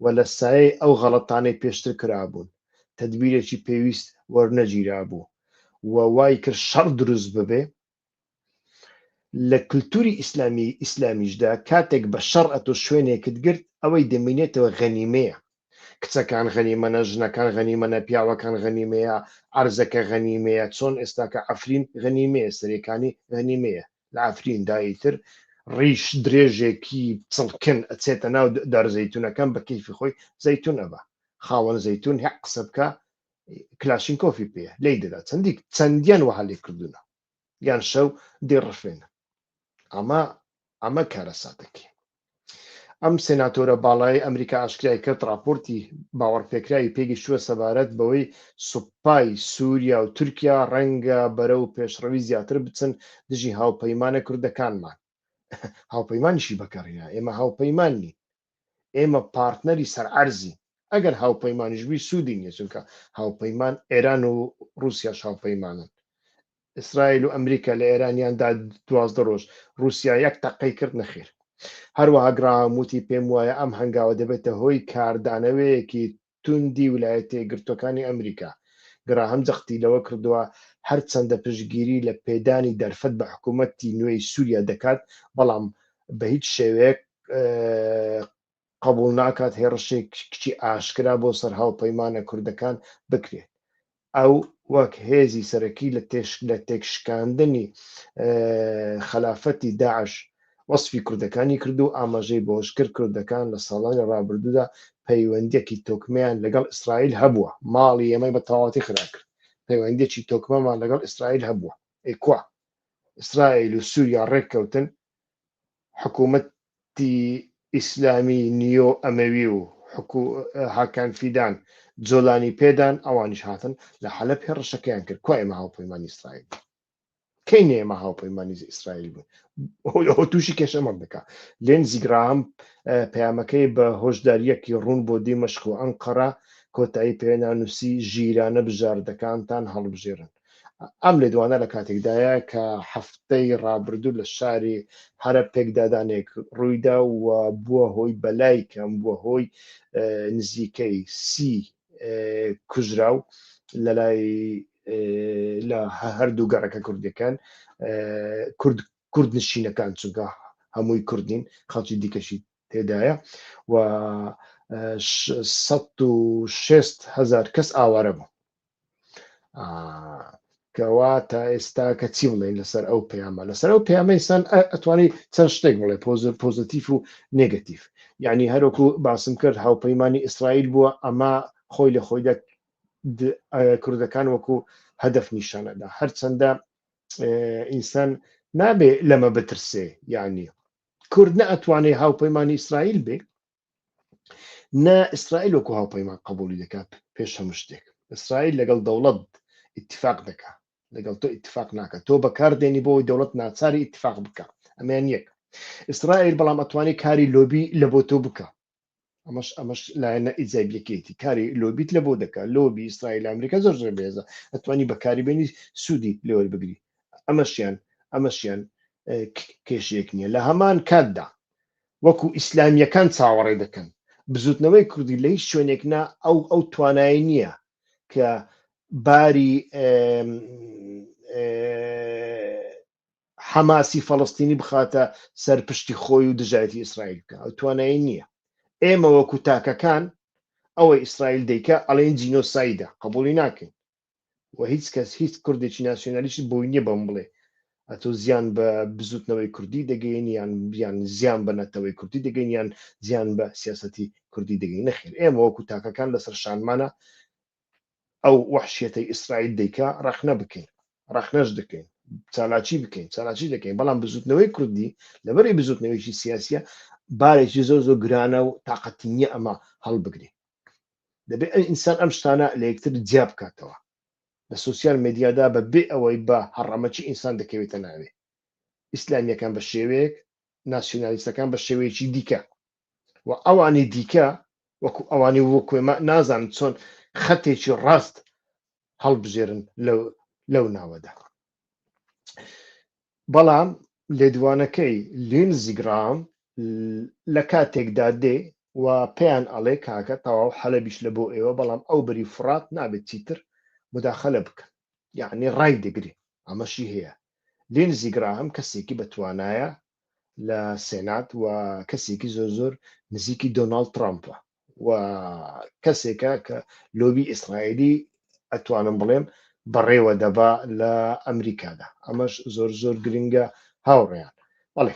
و لە سایەی ئەو غەڵەتانەی پێشتر کرابوون تەدبیرێکی پێویست وەرنەگیرابوو و وای کرد شەڕ دروست ببێ لە کلتوری ئیسلامی ئیسلامیشدا کاتێک بە شەڕ ئەتۆ شوێنێکت گرت ئەوەی دەمینێتەوە غەنیمەیە کچەکان غەنیمەنە ژنەکان غەنیمەنە پیاوەکان غەنیمەیە عەرزەکە غەنیمەیە چۆن ئێستاکە عەفرین غەنیمەیە سەرێکانی غەنیمەیە لە عەفریندا ئیتر ڕیش درێژێکی چڵکن ئەچێتە ناو دار زەیتونەکان بە کەیفی خۆی زەیتون ئەبا خاوەن زەیتون هەق قسە بکا کلاشینکۆفی پێیە لێی دەدا چەندی چەندیان وەها لێ کردوونە یان شەو دەیڕفێنن ئەمە ئەمە کارەساتەکەی ئەم سێناتۆرە باڵای ئەمریکا ئاشکرای کرد راپۆرتی باوەڕپێکراوی پێگەیشتووە سەبارەت بەوەی سوپای سووریا و تورکیا ڕەنگە بەرەو پێشڕەوی زیاتر بچن دژی هاوپەیمانە کوردەکانمان هاوپەیمانیشی بەکارهێنا ئێمە هاوپەیمان نین ئێمە پارتنەری سەر عەرزین ئەگەر هاوپەیمانیش بی سوودی نییە چونکە هاوپەیمان ئێران و ڕووسیاش هاوپەیمانن ئیسرائیل و ئەمریکا لە ئێرانیان دا 12 ڕۆژ ڕووسیا یەک تەقەی کرد نەخێر هەروەها گراهام وتی پێم وایە ئەم هەنگاوە دەبێتە هۆی کاردانەوەیەکی توندی ولایەتە یەکگرتووەکانی ئەمریکا. گراهام جەختی لەوە کردووە، هەرچەندە پشتگیری لە پێدانی دەرفەت بە حکومەتی نوێی سووریا دەکات، بەڵام بەهیچ شێوەیەک قبوڵ ناکات هێڕشێکی ئاشکرا بۆ سەر هاوپەیمانە کوردەکان بکرێت. ئەو وەک هێزی سەرەکی لە تێکشکاندنی خەلافەتی داعش وەسفی کوردەکانی کرد و ئاماژەی بەوەشکرد، کوردەکان لە ساڵانی ڕابردوودا پەیوەندییەکی تۆکمەیان لەگەڵ ئیسرائیل هەبووە، ماڵی ئێمەی بە تەواوەتی خراپ کرد، پەیوەندییەکی تۆکمەمان لەگەڵ ئیسرائیل هەبووە، ئەی کوا ئیسرائیل و سووریا ڕێککەوتن حکوومەتی ئیسلامی نیۆ ئەمەوی و حکو هاکان فیدان جۆلانی پێدان ئەوانیش هاتن لە حەلەب هێڕشەکەیان کرد کوا ئێمە هاوپەیمانی ئیسرائیل بووین؟ کەی نێمە هاوپەیمانی ئیسرائیل بوون؟ ئەوە تووشی کێشەمان دەکا. لێنزی گراهام پەیامەکەی بە هۆشدارییەکی ڕوون بۆ دیمەشق و ئەنقەرە کۆتایی پێهێنا، نووسی، ژیرانە بژاردەکانتان هەڵبژێرن. ئەم لێدوانە لە کاتێکدایە کە هەفتەی ڕابردوو لە شاری حەلەب پێکدادانێک ڕوویدا و بووە هۆی بەلای کەم بووە هۆی نزیکەی 30 کوژراو لەلای لە هەردوو گەڕەکە کوردیەکان کورد کوردنشینەکان چونکە هەمووی کوردین خەڵکی دیکەشی تێدایە و 160 هزار کەس ئاوارە بوو. کەوا تا ئێستا کە چی بڵێن لەسەر ئەو پەیامە؟ لەسەر ئەو پەیامە ئینسان ئەتوانی چەند شتێک بڵێ، پۆزەتیف و نێگەتیف. یعنی هەروەکو باسم کرد هاوپەیمانی ئیسرائیل بووە، ئەمە خۆی لە خۆیدا کوردەکان وەکو هەدەف نیشانەدا. هەرچەندە ئینسان نابێ لەمە بترسێ، یعنی کورد نە ئەتوانێ هاوپەیمانی ئیسرائیل بێ، نە ئیسرائیل وەکو هاوپەیمان قبولی دەکات. پێش هەموو شتێک ئیسرائیل لەگەڵ دەوڵەت ئیتفاق دەکات، لەگەڵ تۆ ئیتفاق ناکە. تۆ بەکاردێنی بۆ دەوڵەت ناچاری ئیتفاق بکە، ئەمەیان یەک. ئیسرائیل بەڵام ئەتوانی کاری لۆبی لە بۆ تۆ بکە، ئەمەش لایەنە ئیجابیەکەیەتی، کاری لۆبیت لە بۆ دەکات. لۆبی ئیسرائیل ئەمریکا زۆر زۆر بەهێزە، ئەتوانی بەکاری بێنی سوودی لێوەربگری، ئەمەشیان کێشەیەک نییە. لە هەمان کاتدا وەکو ئیسلامییەکان چاوەڕێ دەکەن، بزوتنەوەی کوردی لە هیچ شوێنێک نا ئەو توانایی نییە کە باری حەماسی فەڵستینی بخاتە سەر پشتی خۆی و دژایەتی ئیسرائیل بکە، ئەو توانایی نییە. ئێمە وەکو تاکەکان ئەوەی ئیسرائیل دەیکا ئەڵێن جینۆسایدە، قبوڵی ناکەین و هیچ کەس، هیچ کوردێکی ناسیۆنالیست بۆی نییە بەم بڵێ ئەتۆ زیان بە بزوتنەوەی کوردی دەگەین یان زیان بە نەتەوەی کوردی دەگەین یان زیان بە سیاسەتی کوردی دەگەین. نەخێر، ئێمە وەکو تاکەکان لەسەر شانمانە ئەو وەحشیەتەی ئیسرائیل دەیکا ڕەخنە بکەین، ڕەخنەش دەکەین، چالاکی بکەین، چالاکی دەکەین، بەڵام بزوتنەوەی کوردی لەبەری بزوتنەوەیکی سیاسیە بارێکی زۆر زۆر گرانە و تاقەتی نییە ئەمە هەڵبگرێ. دەبێت ئینسان ئەم شتانە لە یەکتر جیا بکاتەوە. لە سۆسیال مێدیادا بە بێ ئەوەی بە هەڕەمەکی ئینسان دەکەوێتە ناوێ، ئیسلامیەکان بە شێوەیەک، ناسیۆنالیستەکان بە شێوەیەکی دیکە و ئەوانی دیکە وەکو ئەوانی وەکو ئێمە نازانن چۆن خەتێکی ڕاست هەڵبژێرن لەو ناوەدا. بەڵام لێدوانەکەی لینزی گراهام لە کاتێکدا دێ و پێیان ئەڵێ کاکە تەواو حەلەبیش لە بۆ ئێوە، بەڵام ئەو بەری فڕات نابێت چیتر مداخلە بکەن، یعنی ڕای دەگرێ. ئەمەشی هەیە. لینزی گراهام کەسێکی بەتوانایە لە سێنات و کەسێکی زۆر زۆر نزیکی دۆناڵد ترامپە و کەسێکە کە لۆبی ئیسرائیلی ئەتوانم بڵێم بەڕێوە دەبا لە ئەمریکادا. ئەمەش زۆر زۆر گرنگە هاوڕێیان. بەڵێ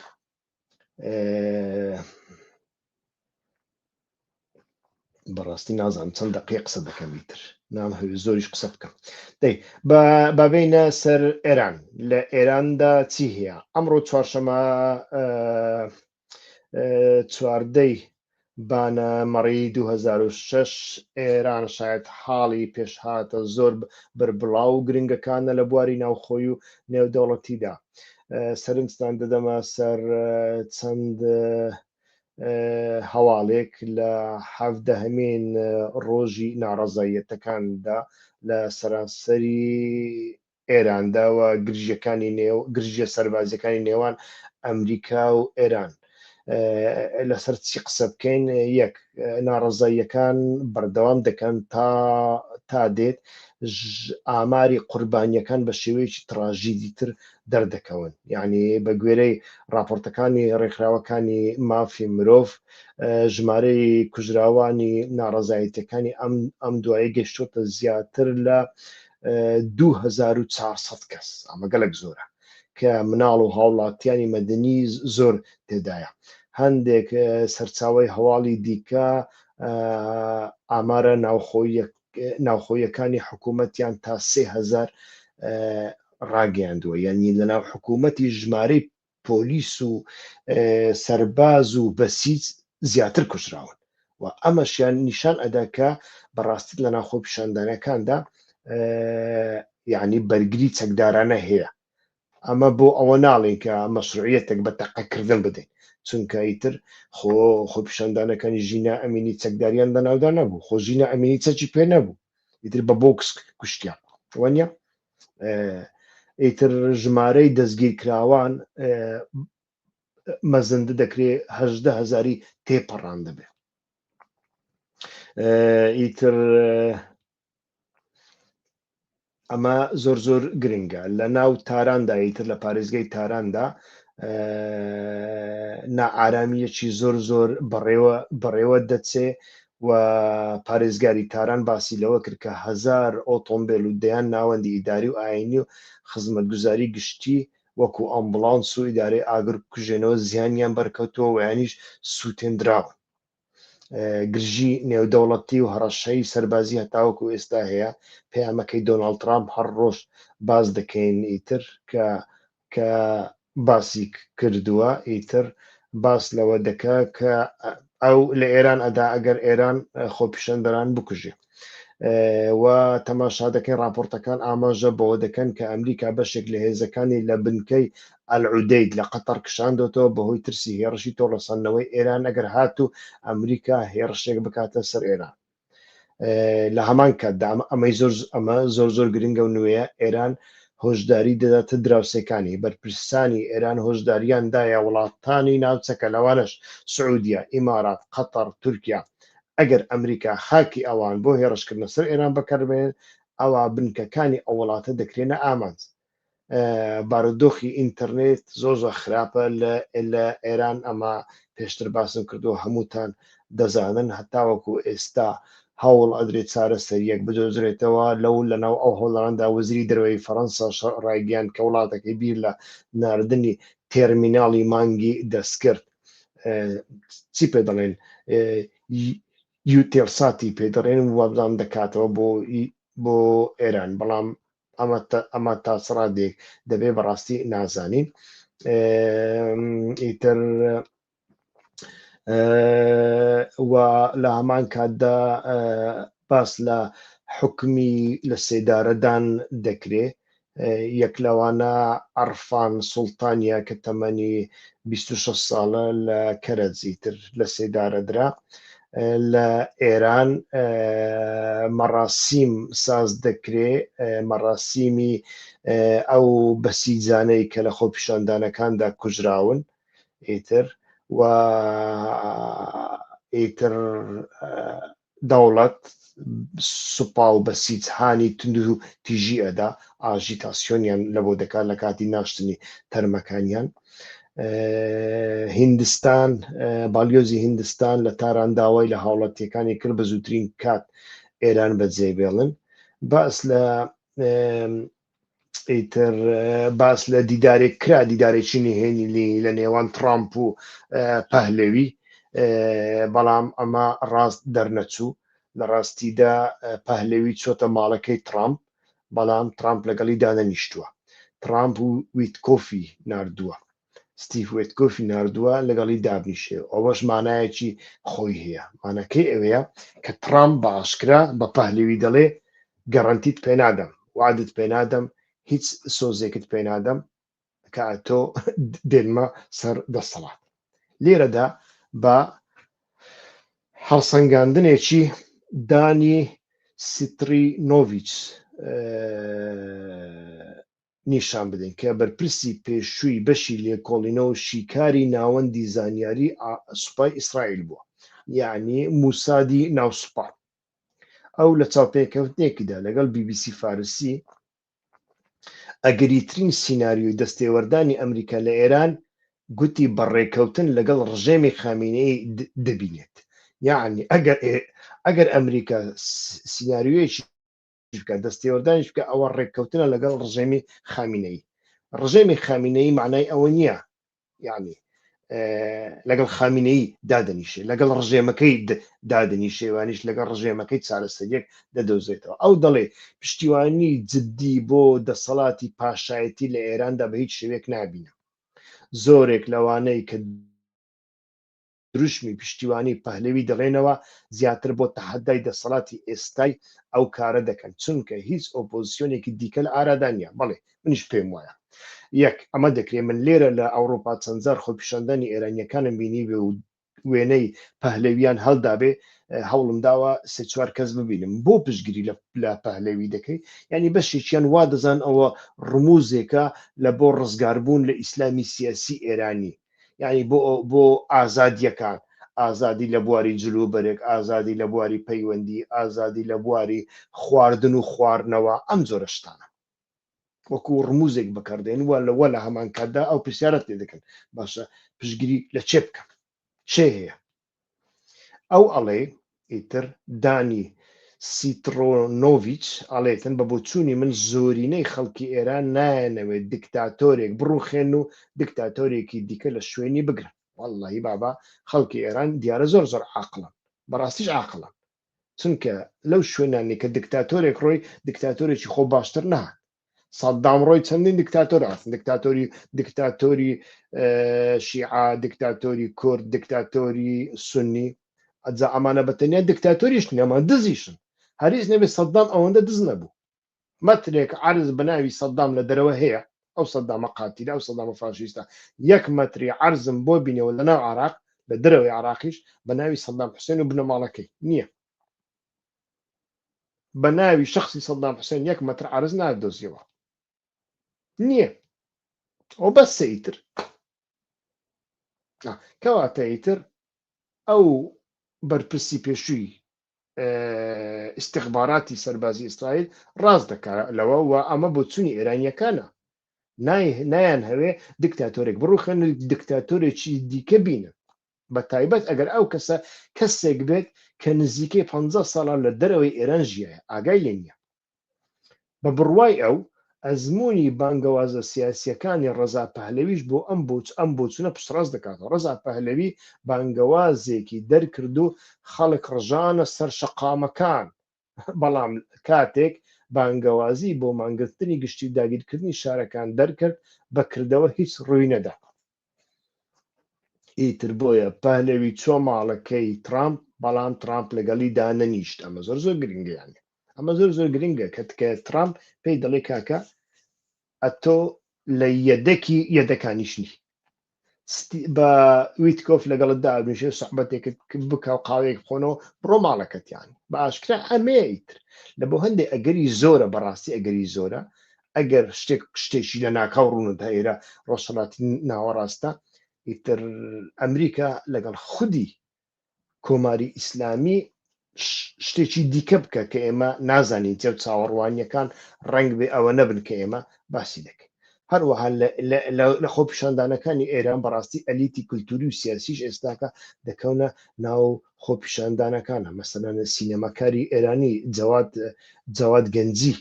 بەڕاستی نازانم چەند دقیق قسە دەکەم، ئیتر نامهەوێ زۆریش قسە بکەم. دەی بابینە سەر ئێران. لە ئێراندا چی هەیە؟ ئەمڕۆ چوارشەمە چواردەی بانە مەڕی 2006 ئێران شاید حاڵی پێشهاتە زۆر بربڵاو و گرنگەکانە لە بواری ناوخۆی و نێودەوڵەتیدا. سەرنجتان دەدەمە سەر چەند هەواڵێک لە حەڤدەهەمین ڕۆژی ناڕەزاییەتەکاندا لە سەرانسەری ئێراندا و گرژیەکانی نێو گرژیە سەربازیەکانی نێوان ئەمریکا و ئێران لەسەر چی قسە بکەین؟ یەک، ناڕەزاییەکان بەردەوام دەکەن تا دێت ئاماری قوربانیەکان بە شێوەیەکی تراژیدیتر دەردەکەون. یعنی بە گوێرەی راپۆرتەکانی ڕێکخراوەکانی مافی مرۆڤ ژمارەی کوژراوانی ناڕەزایەتیەکانی ئەم دوایی گەشتۆتە زیاتر لە 2400 کەس. ئەمە گەلک زۆرە کە مناڵ و هاوڵاتیانی مەدەنی زۆر تێدایە. هەندێک سەرچاوەی هەواڵی دیکە ئامارە ناوخۆیەکانی حکوومەتیان تا 3000 ڕاگەیاندووە، یعنی لەناو حکوومەتی ژمارەی پۆلیس و سەرباز و بەسیج زیاتر کوژراون و ئەمەشیان نیشان ئەدا کە بەڕاستی لە ناو خۆپیشاندانەکاندا یعنی بەرگری چەکدارانە هەیە. ئەمە بۆ ئەوە ناڵێین کە مەشروعیەتێک بە تەقەکردن بدەین، چونکە ئیتر خۆ خۆپیشاندانەکانی ژینا ئەمینی چەکداریان بەناودا نەبوو، خۆ ژینا ئەمینی چەکی پێ نەبوو، ئیتر بە بۆکس کوشتیان، وانە؟ ئیتر ژمارەی دەستگیرکراوان مەزندە دەکرێ 18 هزاری تێپەڕاندبێ. ئیتر ئەمە زۆر زۆر گرنگە لە ناو تاراندا ئیتر لە پارێزگای تاراندا نائارامیەکی زۆر زۆر بەڕێوە بەڕێوە دەچێ و پارێزگاری تاران باسی لەوە کرد کە هەزار ئۆتۆمبیل و دەیان ناوەندی ئیداری و ئاینی و خزمەتگوزاری گشتی وەکو ئەمبڵانس و ئیدارەی ئاگر کوژێنەوە زیانیان بەرکەوتووە و یانیش سووتێندراون. گرژی نێودەوڵەتی و هەڕەشەی سەربازی هەتاوەکو ئێستا هەیە پەیامەکەی دۆناڵد ترامپ هەر ڕۆژ باس دەکەین ئیتر کە کە باسی کردووە ئیتر باس لەوە دەکە کە ئەو لە ئێران ئەدا ئەگەر ئێران خۆپیشاندەران بکوژێ و تەماشا دەکەین راپۆرتەکان ئاماژە بەوە دەکەن کە ئەمریکا بەشێک لە هێزەکانی لە بنکەی ئەلعودەید لە قەتەڕ کشاندۆتەوە بەهۆی ترسی هێڕشی تۆڵەسەندنەوەی ئێران ئەگەر هاتوو ئەمریکا هێڕشێک بکاتە سەر ئێران. لە هەمان کاتدا ئەمەی زۆر ئەمە زۆر زۆر گرنگە و نوێیە ئێران هۆشداری دەداتە دراوسێکانی بەرپرسانی ئێران هۆشداریان دایە وڵاتانی ناوچەکە لەوانەش سعودیە، ئیمارات، قەتەڕ، تورکیا ئەگەر ئەمریکا خاکی ئەوان بۆ هێڕشکردنە سەر ئێران بەکاربهێنێت ئەوا بنکەکانی ئەو وڵاتە دەکرێنە ئامانج. بارودۆخی ئینتەرنێت زۆر زۆر خراپە لە ئێران ئەمە پێشتر باسم کردو هەمووتان دەزانن هەتاوەکو ئێستا هەوڵ ئەدرێت چارەسەریەک بدۆزرێتەوە لەو لەناو ئەو هەوڵاندا وەزیری دەرەوەی فەڕەنسا ڕایگەیاند کە وڵاتەکەی بیر لە ناردنی تێرمیناڵی مانگی دەستکرد چی پێ دەڵێن یوتێلساتی پێ دەڵێن وابزانم دەکاتەوە بۆ بۆ ئێران بەڵام ئەمە ئەمە تا چ ڕادەیەک دەبێ بەڕاستی نازانین ئیتر و لە هەمان کاتدا باس لە حکمی لە سێدارەدان دەکرێ یەک لەوانە عەرفان سوڵتانیە کە تەمەنی 26 ساڵە لە کەرەج ئیتر لە سێدارە درا. لە ئێران مەڕاسیم ساز دەکرێ مەڕاسیمی ئەو بەسیجانەی کە لە خۆپیشاندانەکاندا کوژراون ئیتر و ئیتر دەوڵەت سوپا و بەسیج هانی توند و تیژی ئەدا، ئاژیتاسیۆنیان لەبۆ دەکات لە کاتی ناشتنی تەرمەکانیان. هیندستان باڵیۆزی هیندستان لە تاران داوای لە هاوڵاتیەکانی کرد بە زووترین کات ئێران بەجێ بێڵن. باس لە ئیتر باس لە دیدارێک کرا دیدارێکی نهێنی لە نێوان ترامپ و پەهلەوی بەڵام ئەمە ڕاست دەرنەچوو لە ڕاستیدا پەهلەوی چۆتە ماڵەکەی ترامپ بەڵام ترامپ لەگەڵی دانەنیشتووە ترامپ و ویتکۆفی ناردووە ستیڤ وێتکۆفی ناردووە لەگەڵی دابنیشێ ئەوەش مانایەکی خۆی هەیە مانەکەی ئەوەیە کە ترامپ بە ئاشکرا بە پەهلەوی دەڵێ گەرەنتیت پێنادەم وادت پێنادەم هیچ سۆزێکت پێنادەم کە ئەتۆ دێنمە سەر دەسەڵات لێرەدا بە هەڵسەنگاندنێکی دانی سیترینۆڤیچ نیشان بدەین کە بەرپرسی پێشووی بەشی لێکۆڵینەوە و شیکاری ناوەندی زانیاری سوپای ئیسرائیل بووە، یەعنی موسادی ناو سوپا. ئەو لە چاوپێکەوتنێکیدا لەگەڵ بی بی سی فارسی ئەگەریترین سیناریۆی دەستێوەردانی ئەمریکا لە ئێران گوتی بە ڕێکەوتن لەگەڵ ڕژێمی خامینەیی دەبینێت. یەعنی ئەگەر ئەگەر ئەمریکا سیناریۆیەکی بکات دەستێوەردانیش بکە ئەوە ڕێککەوتنە لەگەڵ ڕژێمی خامینەیی ڕژێمی خامینەیی معنای ئەوە نییە یعنی لەگەڵ خامینەی دادەنیشێ لەگەڵ ڕژێمەکەی دادەنیشێوانیش لەگەڵ ڕژێمەکەی چارەسەریەک دەدۆزێتەوە ئەو دەڵێ پشتیوانی جددی بۆ دەسەڵاتی پاشایەتی لە ئێراندا بە هیچ شێوێک نابینە زۆرێک لەوانەی کە دروشمی پشتیوانی پەهلەوی دەڵێنەوە زیاتر بۆ تەحەدای دەسەڵاتی ئێستای ئەو کارە دەکەن چونکە هیچ ئۆپۆزسیۆنێکی دیکە لە ئارادا نیە بەڵێ منیش پێم وایە. یەک ئەمە دەکرێت من لێرە لە ئەوروپا چەندجار خۆپیشاندانی ئێرانیەکانم بینی بێ و وێنەی پەهلەویان هەڵدابێ هەوڵم داوە سێ چوار کەس ببینم بۆ پشتگیری لە پەهلەوی دەکەی یعنی بەشێکیان وا دەزان ئەوە ڕموزێکە لە بۆ ڕزگاربوون لە ئیسلامی سیاسی ئێرانی یعنی بۆ بۆ ئازادیەکان ئازادی لە بواری جلوبەرێک ئازادی لە بواری پەیوەندی ئازادی لە بواری خواردن و خواردنەوە ئەم جۆرە شتانە وەکو ڕموزێک بەکاردێن و لەوە لە هەمان کاتدا ئەو پرسیارەت لێ دەکەن باشە پشگیری لە چێ بکەم چێ هەیە ئەو ئەڵێ ئیتر دانی سیترۆنۆڤیچ ئەڵێتن بە بۆچوونی من زۆرینەی خەڵکی ئێران نایەنەوێت دیکتاتۆرێک بڕوخێن و دیکتاتۆرێکی دیکە لە شوێنی بگرن واللهی بابا خەڵکی ئێران دیارە زۆر زۆر عاقڵن بەڕاستیش عاقڵن چونکە لەو شوێنانەی کە دکتاتۆرێک ڕۆی دکتاتۆرێکی خۆ باشتر نەهات سەدام ڕۆی چەندین دکتاتۆر هاتن دکتاتۆری دکتاتۆری شیعە دکتاتۆری کورد دکتاتۆری سنی ئەجا ئەمانە بە تەنیا دکتاتۆریش نیە ئەمان دزیشن هەریز نەبێ سەدام ئەوەندە دز نەبوو مەترێک عەرز بە ناوی سەدام لە دەرەوە هەیە ئەو سەدامە قاتیلە ئەو سەدامە فاشیستە یەک مەتری عەرزم بۆ بینەوە لە ناو عراق لە دەرەوەی عراقیش بە ناوی سەدام حوسێن و بنەماڵەکەی نییە بە ناوی شخصی سەدام حوسێن یەک مەتر عەرز نادۆزیەوە نییە ئەو بەس ئیتر کەواتە ئیتر ئەو بەرپرسی پێشووی ئیستخباراتی سەربازی ئیسرائیل ڕاست دەکا لەوە و ئەمە بۆچوونی ئێرانیەکانە نایان هەوێ دیکتاتۆرێک بڕوخێن و دیکتاتۆرێکی دیکە بینن بە تایبەت ئەگەر ئەو کەسە کەسێک بێت کە نزیکەی 50 ساڵان لە دەرەوەی ئێران ژیایە ئاگای لێ نییە بە بڕوای ئەو، ئەزموونی بانگەوازە سیاسییەکانی ڕەزا پەهلەویش بۆ ئەم ئەم بۆچوونە پشتڕاست دەکاتەوە. ڕەزا پەهلەوی بانگەوازێکی دەرکرد و خەڵک ڕژانە سەر شەقامەکان، بەڵام کاتێک بانگەوازی بۆ مانگرتنی گشتی و داگیرکردنی شارەکان دەرکرد، بە کردەوە هیچ ڕووی نەدا. ئیتر بۆیە پەهلەوی چووە ماڵەکەی ترامپ، بەڵام ترامپ لەگەڵی دانەنیشت. ئەمە زۆر زۆر گرنگە یانی. ئەمە زۆر زۆر گرنگە کە تکە ترامپ پێی دەڵێ کاکە ئەتۆ لە یەدەکی یەدەکانیشنی بە ویتکۆف لەگەڵت دابنیشێ سوحبەتێکت بکە و قاوەیەک بخۆنەوە بڕۆ ماڵەکەتیان بە ئاشکرا ئەمەیە ئیتر لە بۆ هەندێک ئەگەری زۆرە بەڕاستی ئەگەری زۆرە ئەگەر شتێک شتێکی لە ناکاو ڕوونەدا ئێرە ڕۆژهەڵاتی ناوەڕاستە ئیتر ئەمریکا لەگەڵ خودی کۆماری ئیسلامی شتێکی دیکە بکە کە ئێمە نازانین چێ و چاوەڕوانیەکان ڕەنگ بێ ئەوە نەبن کە ئێمە باسی دەکەین. هەروەها لە خۆپیشاندانەکانی ئێران بەڕاستی ئەلیتی کولتوری و سیاسیش ئێستاکە دەکەونە ناو خۆپیشاندانەکانە مەسەلەن سینەماکاری ئێرانی جەواد جەواد گەنجی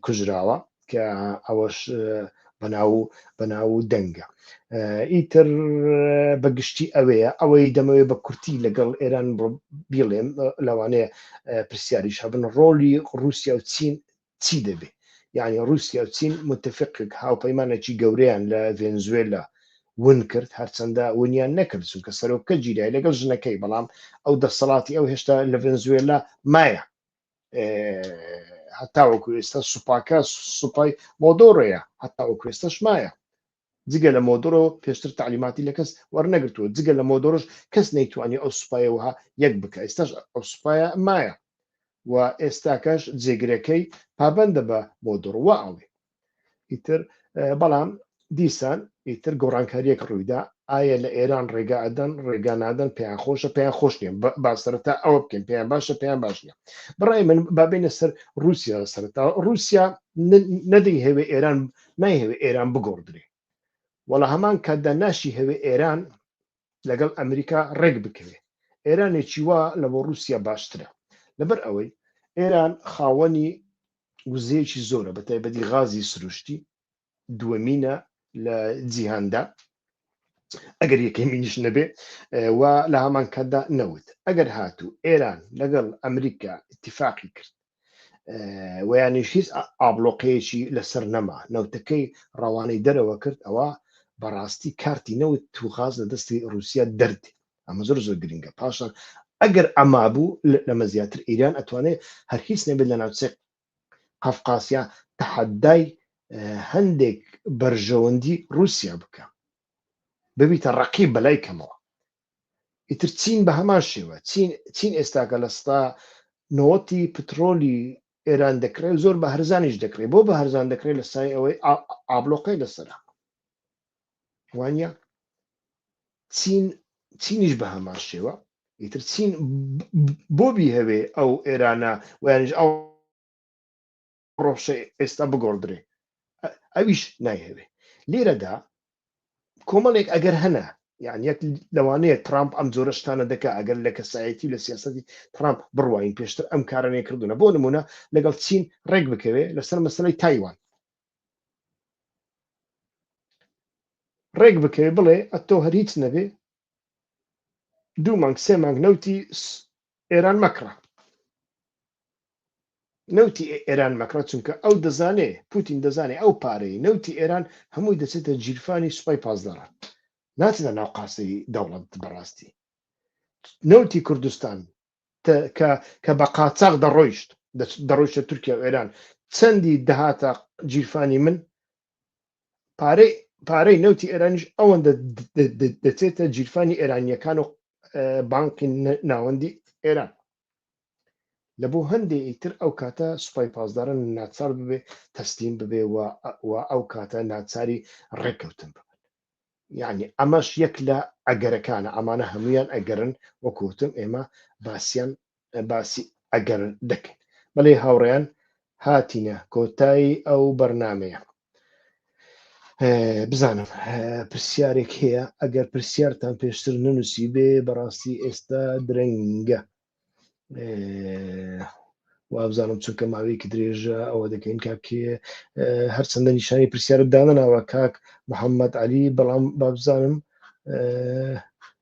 کوژراوە کە ئەوەش بەناو بەناو دەنگە ئیتر بە گشتی ئەوەیە ئەوەی دەمەوێت بە کورتی لەگەڵ ئێران بیڵێم لەوانەیە پرسیاریش هەبن ڕۆلی رووسیا و چین چی دەبێ یعنی رووسیا و چین متفقێک هاوپەیمانێکی گەورەیان لە ڤێنزوێلا ون کرد هەرچەندە ونیان نەکرد چونکە سەرۆکە گیرای لەگەڵ ژنەکەی بەڵام ئەو دەسەڵاتی ئەو هێشتا لە ڤێنزوێلا مایە هەتاوەکو ئێستا سوپاکە سوپای مۆدۆرۆیە هەتاوەکو ئێستاش مایە جگە لە مۆدۆرۆ پێشتر تعلیماتی لە کەس وەرنەگرتووە جگە لە مۆدۆرۆش کەس نەیتوانی ئەو سوپایەوە یەک بکە ئێستاش ئەو سوپایە مایە و ئێستاکەش جێگرەکەی پابەندە بە مۆدۆرۆ وا ئەڵێ ئیتر بەڵام دیسان ئیتر گۆڕانکاریەک ڕوویدا ئایا لە ئێران ڕێگا ئەدەن ڕێگا نادەن پێیان خۆشە پێیان خۆش نییە با سەرەتا ئەوە بکەین پێیان باشە پێیان باش نییە بەڕای من با بێینە سەر رووسیا سەرەتا رووسیا نەدەی هەوێ ئێران نایهەوێ ئێران بگۆڕدرێ وەڵا هەمان کاتدا ناشی هەوێ ئێران لەگەڵ ئەمریکا ڕێک بکەوێ ئێرانێکی وا لە بۆ رووسیا باشترە لەبەر ئەوەی ئێران خاوەنی وزەیەکی زۆرە بە تایبەتی غازی سروشتی دووەمینە لە جیهاندا ئەگەر یەکەمینیش نەبێ و لە هەمان کاتدا نەوت ئەگەر هاتوو ئێران لەگەڵ ئەمریکا اتفاقی کرد ویانیش هیچ ئابلۆقەیەکی لەسەر نەما نەوتەکەی ڕەوانەی دەرەوە کرد ئەوە بەڕاستی کارتی نەوت و غاز لە دەستی رووسیا دەردێ ئەمە زۆر زۆر گرنگە پاشان ئەگەر ئەما بوو لەمە زیاتر ئیران ئەتوانێت هەر هیچ نەبێت لە ناوچەی قەفقاسیا تەحەدای هەندێک بەرژەوەندی ڕووسیا بکە ببیتە ڕقیب بەلای کەمەوە. ئیتر چین بە هەمان شێوە چین چین ئێستاکە لە ستا نەوەتی پترۆلی ئێران دەکرێت زۆر بە هەرزانیش دەکرێت بۆ بە هەرزان دەکرێت لە سای ئەوەی ئابلۆقەی لەسەرە وانە چین چینیش بە هەمان شێوە ئیتر چین بۆ بیهەوێ ئەو ئێرانە ویانیش ئەو ڕۆشە ئێستا بگۆڕدرێ ئەویش نایهەوێ لێرەدا کۆمەڵێک ئەگەر هەنە یان یەک لەوانەیە ترامپ ئەم جۆرە شتانە دەکا ئەگەر لە کەسایەتی و لە سیاسەتی ترامپ بڕواین پێشتر ئەم کارانەی کردوونە بۆ نمونە لەگەڵ چین ڕێک بکەوێ لەسەر مەسەلەی تایوان ڕێک بکەوێ بڵێ ئەتۆ هەر هیچ نەبێ دوو مانگ سێ مانگ نەوتی ئێران مەکڕە نەوتی ئێران مەکڕە چونکە ئەو دەزانێ پوتین دەزانێ ئەو پارەی نەوتی ئێران هەمووی دەچێتە جیرفانی سوپای پاسداران ناچێتە ناو قاسەی دەوڵەت بەڕاستی نەوتی کوردستان کە کە بە قاچاغ دەڕۆیشت دەڕۆیشتە تورکیا و ئێران چەندی دەهاتە جیرفانی من پارەی پارەی نەوتی ئێرانیش ئەوەندە دەچێتە جیرفانی ئێرانیەکان و بانقی ناوەندی ئێران لە بۆ هەندێ ئیتر ئەو کاتە سوپای پاسداران ناچار ببێ تەسلیم ببێ و ئەو کاتە ناچاری ڕێککەوتن ببن. یعنی ئەمەش یەک لە ئەگەرەکانە، ئەمانە هەمویان ئەگەرن وەکوتم ئێمە باسیان باسی ئەگەر دەکەین. بەڵێ هاوڕێیان هاتینە کۆتایی ئەو بەرنمەیە. بزانم پرسیارێک هەیە ئەگەر پرسیارتان پێشتر نەنووسی بێ بەڕاستی ئێستا درەنگە وابزانم چونکە ماوەیەکی درێژە ئەوە دەکەین کاکێ هەرچەندە نیشانی پرسیارت دانەناوە کاک محەممەد علی بەڵام بابزانم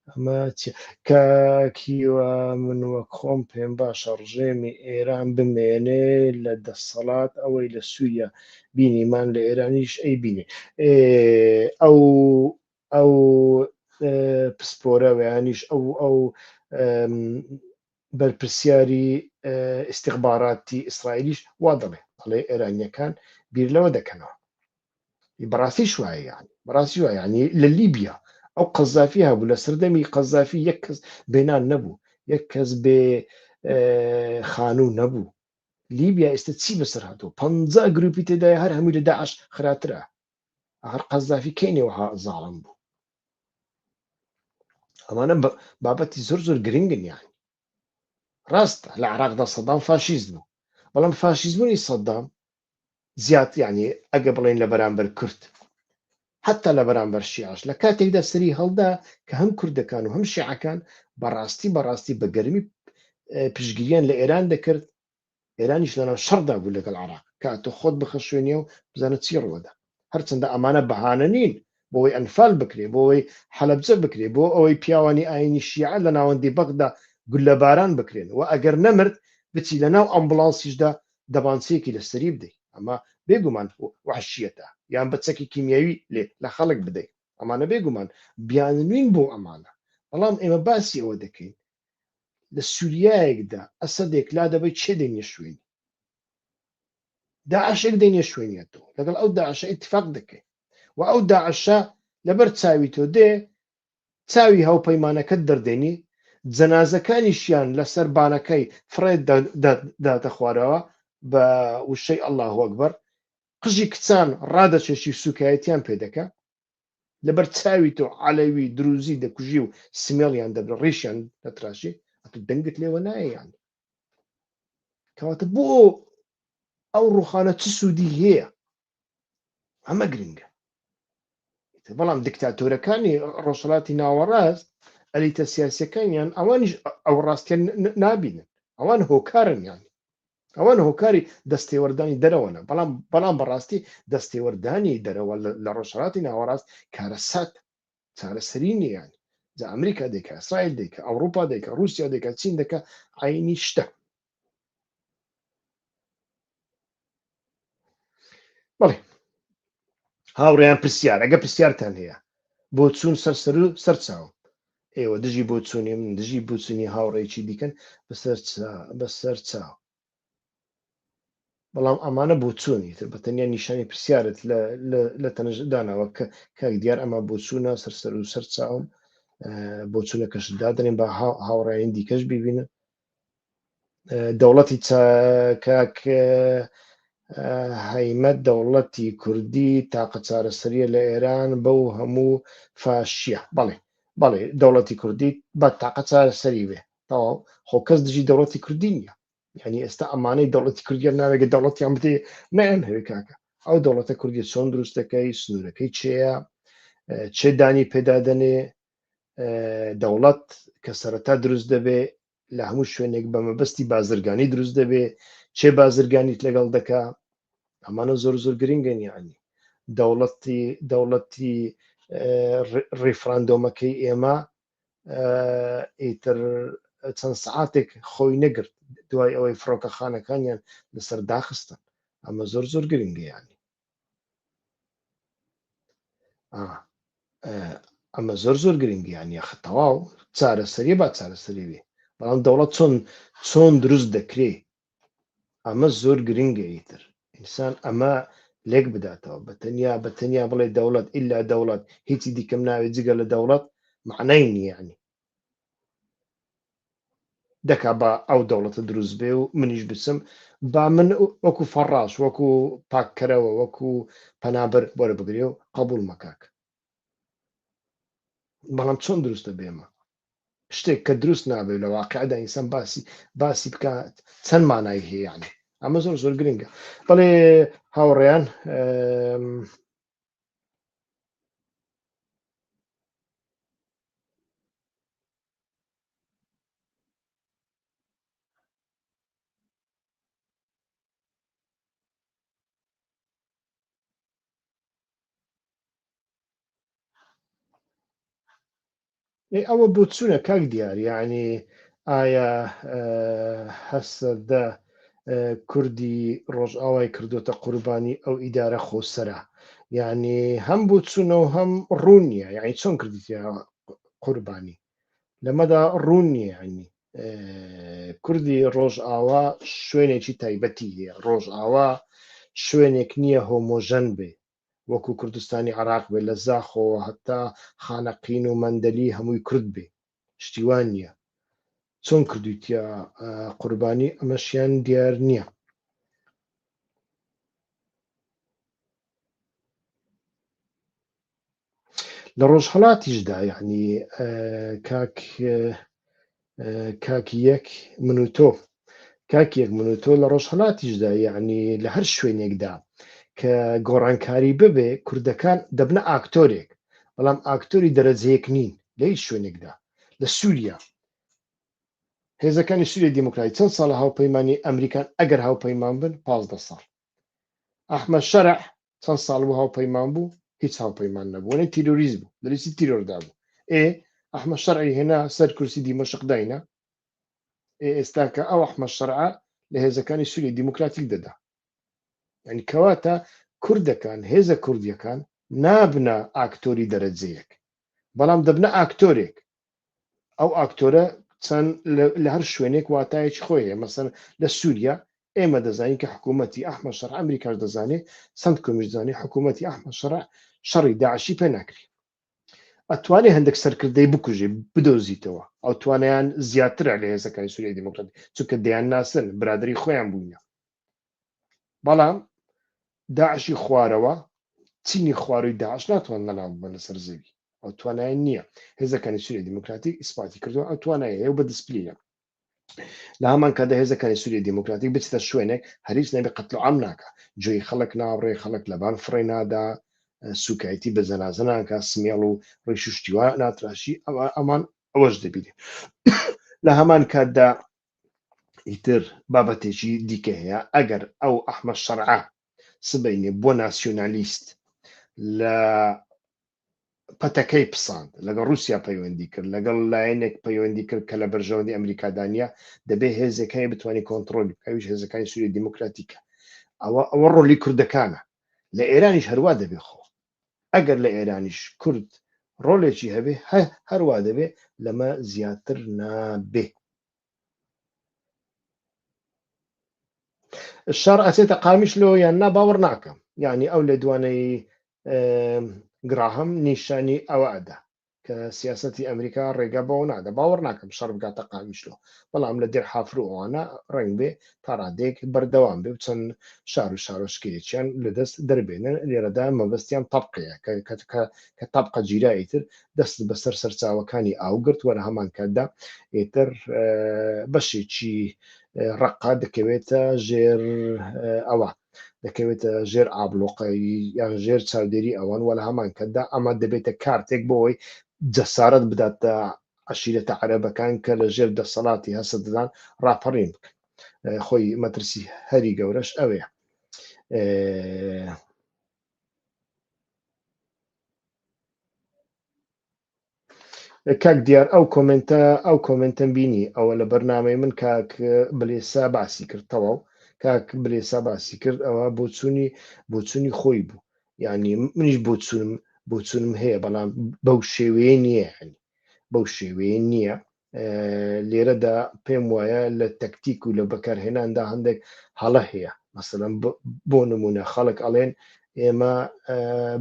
ئەمە کاکیوە من وەک خۆم پێم باشە ڕژێمی ئێران بمێنێ لە دەسەڵات ئەوەی لە سووریا بینیمان لە ئێرانیش ئەی بینێ ئەو ئەو پسپۆرە ویانیش ئەو ئەو بەرپرسیاری ئیستیخباراتی ئیسرائیلیش وا دەڵێ دەڵێ ئێرانیەکان بیر لەوە دەکەنەوە بەڕاستیش وایە یعنی بەڕاستی وایە یعنی لە لیبیا ئەو قەزافی هەبوو لە سەردەمی قەزافی یەک کەس بێنان نەبوو یەک کەس بێ خانوو نەبوو لیبیا ئێستا چی بەسەر هاتووە پ گروپی تێدایە هەر هەمووی لە داعش خراپترە ئاخر قەزافی کەی نێوەها زاڵم بوو ئەمانە بابەتی زۆر زۆر گرنگن یان ڕاستە لە عراقدا سەدام فاشیست بوو بەڵام فاشیزمونی سەدام زیات یعنی ئەگە بڵێن لە بەرامبەر کورد حتا لە بەرامبەر شیعش لە کاتێکدا سەری هەڵدا کە هەم کوردەکان و هەم شیعەکان بەڕاستی بەڕاستی بە گەرمی پشگیریان لە ئێران دەکرد ئێرانیش لەناو شەڕدا بوو لەگەڵ عێراق کە ئەتۆ خۆت بخە شوێنیە و بزانە چی ڕووەدا هەرچەندە ئەمانە بەهانە نین بۆ ئەوەی ئەنفال بکرێ بۆ ئەوەی حەلەبجە بکرێ بۆ ئەوەی پیاوانی ئاینی شیعە لە ناوەندی بەغدا گوللەباران بکرێن و ئەگەر نەمرد بچی لە ناو ئەمبڵانسیشدا دەبانچەیەکی لە سەری بدەی ئەمە بێگومان وەحشیەتە یان بە چەکی کیمیاوی لێ لە خەڵک بدەی ئەمانە بێگومان بیانوین بۆ ئەمانە بەڵام ئێمە باسی ئەوە دەکەین لە سوریایەکدا ئەسەدێک لا دەبەی چێ دێنیە شوێنی داعشێک دێنیە شوێنیەتەوە لەگەڵ ئەو داعشە ئیتفاق دەکەی و ئەو داعشە لەبەر چاوی تۆ دێ چاوی هاوپەیمانەکەت دەردێنی جەنازەکانیشیان لەسەر بانەکەی فڕێ داتە خوارەوە بە وشەی ئەللاهو ئەکبەر قژی کچان ڕادەچێشی و سوکایەتیان پێ دەکا لەبەر چاوی تۆ عەلەوی دروزی دەکوژی و سمێڵیان دەبرە ڕیشیان دەتراشی ئەتو دەنگت لێوە نایە یان کەواتە بۆ ئەو ڕوخانە چ سوودی هەیە ئەمە گرنگە بەڵام دیکتاتۆرەکانی ڕۆژهڵاتی ناوەڕاست ئەلیتە سیاسەکانیان ئەوانیش ئەو ڕاستیان نابینن ئەوان هۆکارن یان ئەوان هۆکاری دەستێوەردانی دەرەوەنە، بەڵام بەڵام بەڕاستی دەستێوەردانی دەرەوە لە ڕۆژهەڵاتی ناوەڕاست کارەسات چارەسەری نییە یانی جا ئەمریکا دەیکا ئیسرائیل دەیکا ئەوروپا دەیکا رووسیا دەیکا چین دەکا عینی شتە بەڵێ هاوڕێیان پرسیار ئەگە پرسیارتان هەیە بۆ چوون سەر سەر و سەر چاو ئێوە دژی بۆچوونی من دژی بۆچوونی هاوڕێکی دیکەن بەسەر بەسەر چاو. بەڵام ئەمانە بۆچوونی تر بە تەنیا نیشانی پرسیارت لە تەنەش داناوە کە کاک دیار ئەمە بۆچوونە سەر سەر و سەر چاوم بۆچوونەکەش دادنێن بە هاوڕێیان دیکەش ببینن دەوڵەتی کاک هەیمەت دەوڵەتی کوردی تاقە چارەسەریە لە ئێران بەو هەموو فاشیە بەڵێ بەڵێ دەوڵەتی کوردی بە تاقە چارەسەری بێ تەواو خۆ کەس دژی دەوڵەتی کوردی نییە یعنی ئێستا ئەمانەی دەوڵەتی کوردیان ناوێگە دەوڵەتیان بدێ نیان هەوێ کاکە ئەو دەوڵەتە کوردی چۆن دروست دەکەی سنوورەکەی چێە چێ دانی پێدا دەنێ دەوڵەت کە سەرەتا دروست دەبێ لە هەموو شوێنێک بە مەبەستی بازرگانی دروست دەبێ چێ بازرگانیت لەگەڵ دەکا ئەمانە زۆر زۆر گرنگن یعنی دەوڵەتی دەوڵەتی ڕیفراندۆمەکەی ئێمە ئیتر چەند سعاتێک خۆی نەگرت دوای ئەوەی فڕۆکەخانەکانیان لەسەر داخستن ئەمە زۆر زۆر گرنگە یعنی ئەمە زۆر زۆر گرنگی یان یاخە تەواو چارەسەریە با چارەسەری بێ بەڵام دەوڵەت چۆن چۆن دروست دەکرێ ئەمە زۆر گرنگە ئیتر ئینسان ئەمە لێک بداتەوە بە تەنیا بە تەنیا بڵێ دەوڵەت ئللا دەوڵەت هیچی دیکەم ناوێت جگە لە دەوڵەت معنای نییە ینی دەکا با ئەو دەوڵەتە دروست بێ و منیش بچم با من وەکو فەڕاش وەکو پاککەرەوە وەکو پەنابەر وەرە بگرێ و قبول مەکاک بەڵام چۆن دروستە بێمە شتێک کە دروست نابێت لە واقعدا ئینسان باسی باسی بکات چەند مانای هەیە یعنی ئەمە زۆر زۆر گرنگە بەڵێ هاوڕێیان ئەوە بۆچوونە کاک دیار یعنی ئایا هەسەدە کوردی ڕۆژئاوای کردوتە قوربانی ئەو ئیدارە خۆسەرە یعنی هەم بۆچوونە و هەم ڕوون نییە یعنی چۆن کردیتە قوربانی لەمەدا ڕوون نییە ینی کوردی ڕۆژئاوا شوێنێکی تایبەتی هەیە ڕۆژئاوا شوێنێک نییە هۆمۆژەن بێ وەکو کوردستانی عراق بێ لە زاخۆوە هەتا خانەقین و مەندەلی هەمووی کورد بێ شتیوان نییە چۆن کردویتە قوربانی ئەمەشیان دیار نییە. لە ڕۆژهەڵاتیشدا یعنی کاک کاک یەک من و تۆ کاک یەک من و تۆ لە ڕۆژهەڵاتیشدا یعنی لە هەر شوێنێکدا کە گۆڕانکاری ببێ کوردەکان دەبنە ئاکتۆرێک بەڵام ئاکتۆری دەرەجەیەک نین لە هیچ شوێنێکدا لە سووریا هێزەکانی سووریای دیموکراتی چەند ساڵە هاوپەیمانی ئەمریکان ئەگەر هاوپەیمان بن 15 ساڵ ئەحمەد شەرع چەند ساڵ بوو هاوپەیمان بوو هیچ هاوپەیمان نەبوو وەنێ تیرۆریست بوو لە لیستی تیرۆردا بوو ئێ ئەحمەد شەرعی هێنا سەر کورسی دیمەشق داینا ئێ ئێستا کە ئەو ئەحمەد شەرعە لە هێزەکانی سووریای دیموکراتیک دەدا یعنی کەواتە کوردەکان هێزە کوردیەکان نابنە ئاکتۆری دەرەجەیەک بەڵام دەبنە ئاکتۆرێک ئەو ئاکتۆرە چەند لە هەر شوێنێک واتایەکی خۆی هەیە مەسەن لە سووریا ئێمە دەزانین کە حکوومەتی ئەحمە شەرع ئەمریکاش دەزانێ سند کۆمیش دەزانێ حکوومەتی ئەحمە شەرع شەڕی داعشی پێ ناکرێ ئەتوانێ هەندێک سەرکردەی بکوژێ بدۆزیتەوە ئەو توانیان زیاترە لە هێزەکانی سووریای دیموکراتی چونکە دەیان ناسن برادری خۆیان بووینە بەڵام داعشی خوارەوە چینی خواروی داعش ناتوان لەناو ببەن لەسەر زەوی ئەو توانای نییە هێزەکانی سووریای دیموکراتی ئیسپاتی کردووە ئەو توانای هەیە و بە دیسپلینە لە هەمان کاتدا هێزەکانی سووریای دیموکراتیک بچتە شوێنێک هەریچ نەبێ قەتل و عام ناکا جوێی خەڵک ناڕێ خەڵک لەبان فڕێ نادا سوکایەتی بە جەنازە ناکا سمێڵ و ڕیش و شتیوا ناتراشی ئەمان ئەوەش دەبینێ لە هەمان کاتدا ئیتر بابەتێکی دیکە هەیە ئەگەر ئەو ئەحمەد شەرعە سبەینێ بۆ ناسیۆنالیست لە پەتەکەی پساند لەگەڵ رووسیا پەیوەندی کرد لەگەڵ لایەنێک پەیوەندی کرد کە لە بەرژەوەندی ئەمریکادا نییە دەبێ هێزێک هەیە بتوانێت کۆنتڕۆلی بکە ئەویش هێزەکانی سووریای دیموکراتیکە ئەوە ئەوە ڕۆلی کوردەکانە لە ئێرانیش هەروا دەبێ خۆ ئەگەر لە ئێرانیش کورد ڕۆلێکی هەبێ هەروا دەبێ لەمە زیاتر نابێ. شەڕ ئەچێتە قامیشلۆ یان نا باوەڕ ناکەم یعنی ئەو لێدوانەی گراهەم نیشانی ئەوە ئەدا کە سیاسەتی ئەمریکا ڕێگا بەوە نادا باوەڕ ناکەم شەڕ بگاتە قامیشلۆ بەڵام لە دێر حافر و ئەوانە ڕەنگ بێ تا ڕادەیەک بەردەوام بێ و چەند شار و شارۆچکەیەکیان لەدەست دەربێنن لێرەدا مەبەستیان تەبقەیە کە تەبقە گیرا ئیتر دەست بەسەر سەرچاوەکانی ئاو گرت وە لە هەمان کاتدا ئیتر بەشێکی ڕەقە دەکەوێتە ژێر ئەوە دەکەوێتە ژێر ئابلۆقە یان ژێر چاودێری ئەوان وە لە هەمان کاتدا ئەمە دەبێتە کارتێک بۆ ئەوەی جەسارەت بداتە عەشیرەتە عەرەبەکان کە لە ژێر دەسەڵاتی هەسەدەدان ڕاپەڕین بکەن خۆی مەترسی هەری گەورەش ئەوەیە. کاک دیار ئەو کۆمنتە ئەو کۆمنتەم بینی ئەوە لە بەرنامەی من کاک بلێسا باسی کرد تەواو کاک بلێسا باسی کرد ئەوە بۆچوونی بۆچوونی خۆی بوو یعنی منیش بۆچوونم بۆچوونم هەیە بەڵام بەو شێوەیە نییە یعنی بەو شێوەیە نییە لێرەدا پێم وایە لە تەکتیک و لە بەکارهێناندا هەندێک هەڵە هەیە مەسەلەن بۆ نمونە خەڵک ئەڵێن ئێمە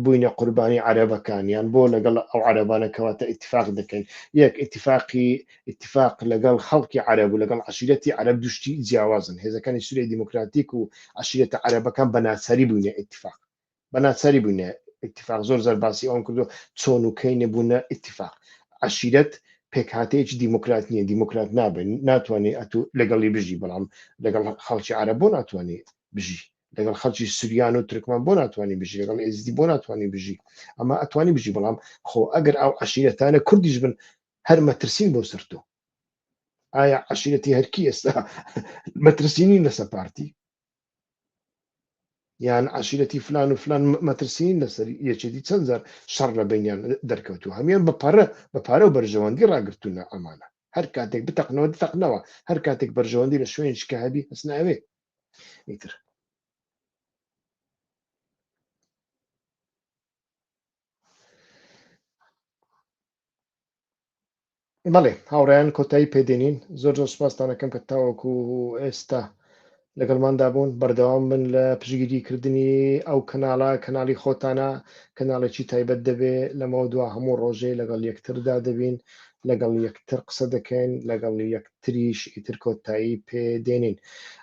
بووینە قوربانی عەرەبەکان یان بۆ لەگەڵ ئەو عەرەبانە کەواتە ئیتفاق دەکەین یەک ئیتفاقی ئیتفاق لەگەڵ خەڵکی عەرەب و لەگەڵ عەشیرەتی عەرەب دوشتی جیاوازن هێزەکانی سوریای دیموکراتیک و عەشیرەتە عەرەبەکان بە ناچاری بووینە ئیتفاق بە ناچاری بووینە ئیتفاق زۆر زار باسی ئەوم کردو چۆن و کەی نەبوونە ئیتفاق عەشیرەت پێکهاتەیەکی دیموکرات نییە دیموکرات نابن ناتوانێت ئەتو لەگەڵی بژی بەڵام لەگەڵ خەڵکی عەرەب بۆ ناتوانێت بژی لەگەڵ خەڵکی سوریان و تورکمان بۆ ناتوانانی بژی لەگەڵ ئێزدی بۆ ناتوانانی بژی ئەمە ئەتوانی بژی بەڵام خۆ ئەگەر ئەو عەشیرەتانە کوردیش بن هەر مەترسین بۆ سەر تۆ ئایا عەشیرەتی هەرکی ئێستا مەترسینی لەسەر پارتی یان عەشیرەتی فلان و فلان مەترسین لەسەر یەکێتی چەند جار شەڕ لە بینیان دەرکەوتو هەمیان بە پارە بە پارە و بەرژەوەندی ڕاگرتوونە ئەمانە هەر کاتێک بتەقنەوە دەتەقنەوە هەر کاتێک بەرژەوەندی لە شوێنێکی کە هەبی هەستنە ئەوێ ئیتر بەڵێ هاوڕێیان کۆتایی پێدێنین زۆر زۆر سپاستانەکەم کە تاوەکو ئێستا لەگەڵماندا بوون بەردەوام بن لە پشگیری کردنی ئەو کەناڵە کەناڵی خۆتانە کەناڵێکی تایبەت دەبێ لەمەوە دوا هەموو ڕۆژێ لەگەڵ یەکتردا دەبین لەگەڵ یەکتر قسە دەکەین لەگەڵ یەکتریش ئیتر کۆتایی پێ دێنین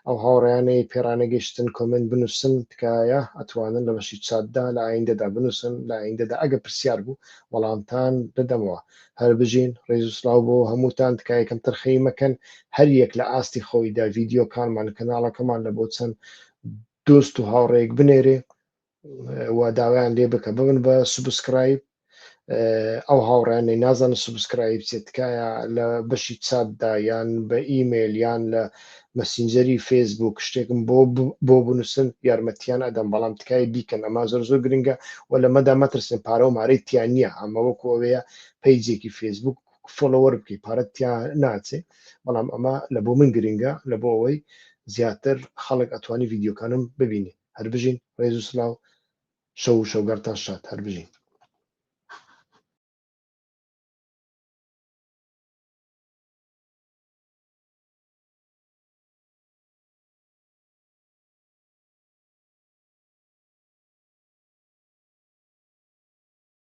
ئەو هاوڕێیانەی پێڕانەگەشتن comment بنووسن تکایە ئەتوانن لە بەشی چاتدا لە ئایندەدا بنووسن لە ئایندەدا ئەگە پرسیار بوو وەڵامتان دەدەمەوە هەر بژین ڕێز و سڵاو بۆ هەمووتان تکایە کەمتەرخەمی مەکەن هەر یەک لە ئاستی خۆیدا ڤیدیۆکانمان کەناڵەکەمان لە بۆ چەند دۆست و هاوڕێیەک بنێرێ و داوایان لێ بکە ببن بە subscribe ئەو هاوڕیانەی نازانن subscribe چێ تکایە لە بەشی چاتدا یان بە ئیمەیل یان لە مەسینجەری فەیسبوک شتێکم بۆ بۆ بنووسن یارمەتیان ئەدەم بەڵام تکایە بیکەن ئەمە زۆر زۆر گرنگە و لەمەدا مەترسن پارە و مارەی تیا نییە ئەمە وەکو ئەوەیە پەیجێکی فەیسبوک follower بکەی پارەت تیا ناچێ بەڵام ئەمە لە بۆ من گرنگە لە بۆ ئەوەی زیاتر خەڵک ئەتوانی ڤیدیۆکانم ببینێ هەر بژین ڕێز و سلاو شەو و شەوگەڕتان شاد هەر بژین.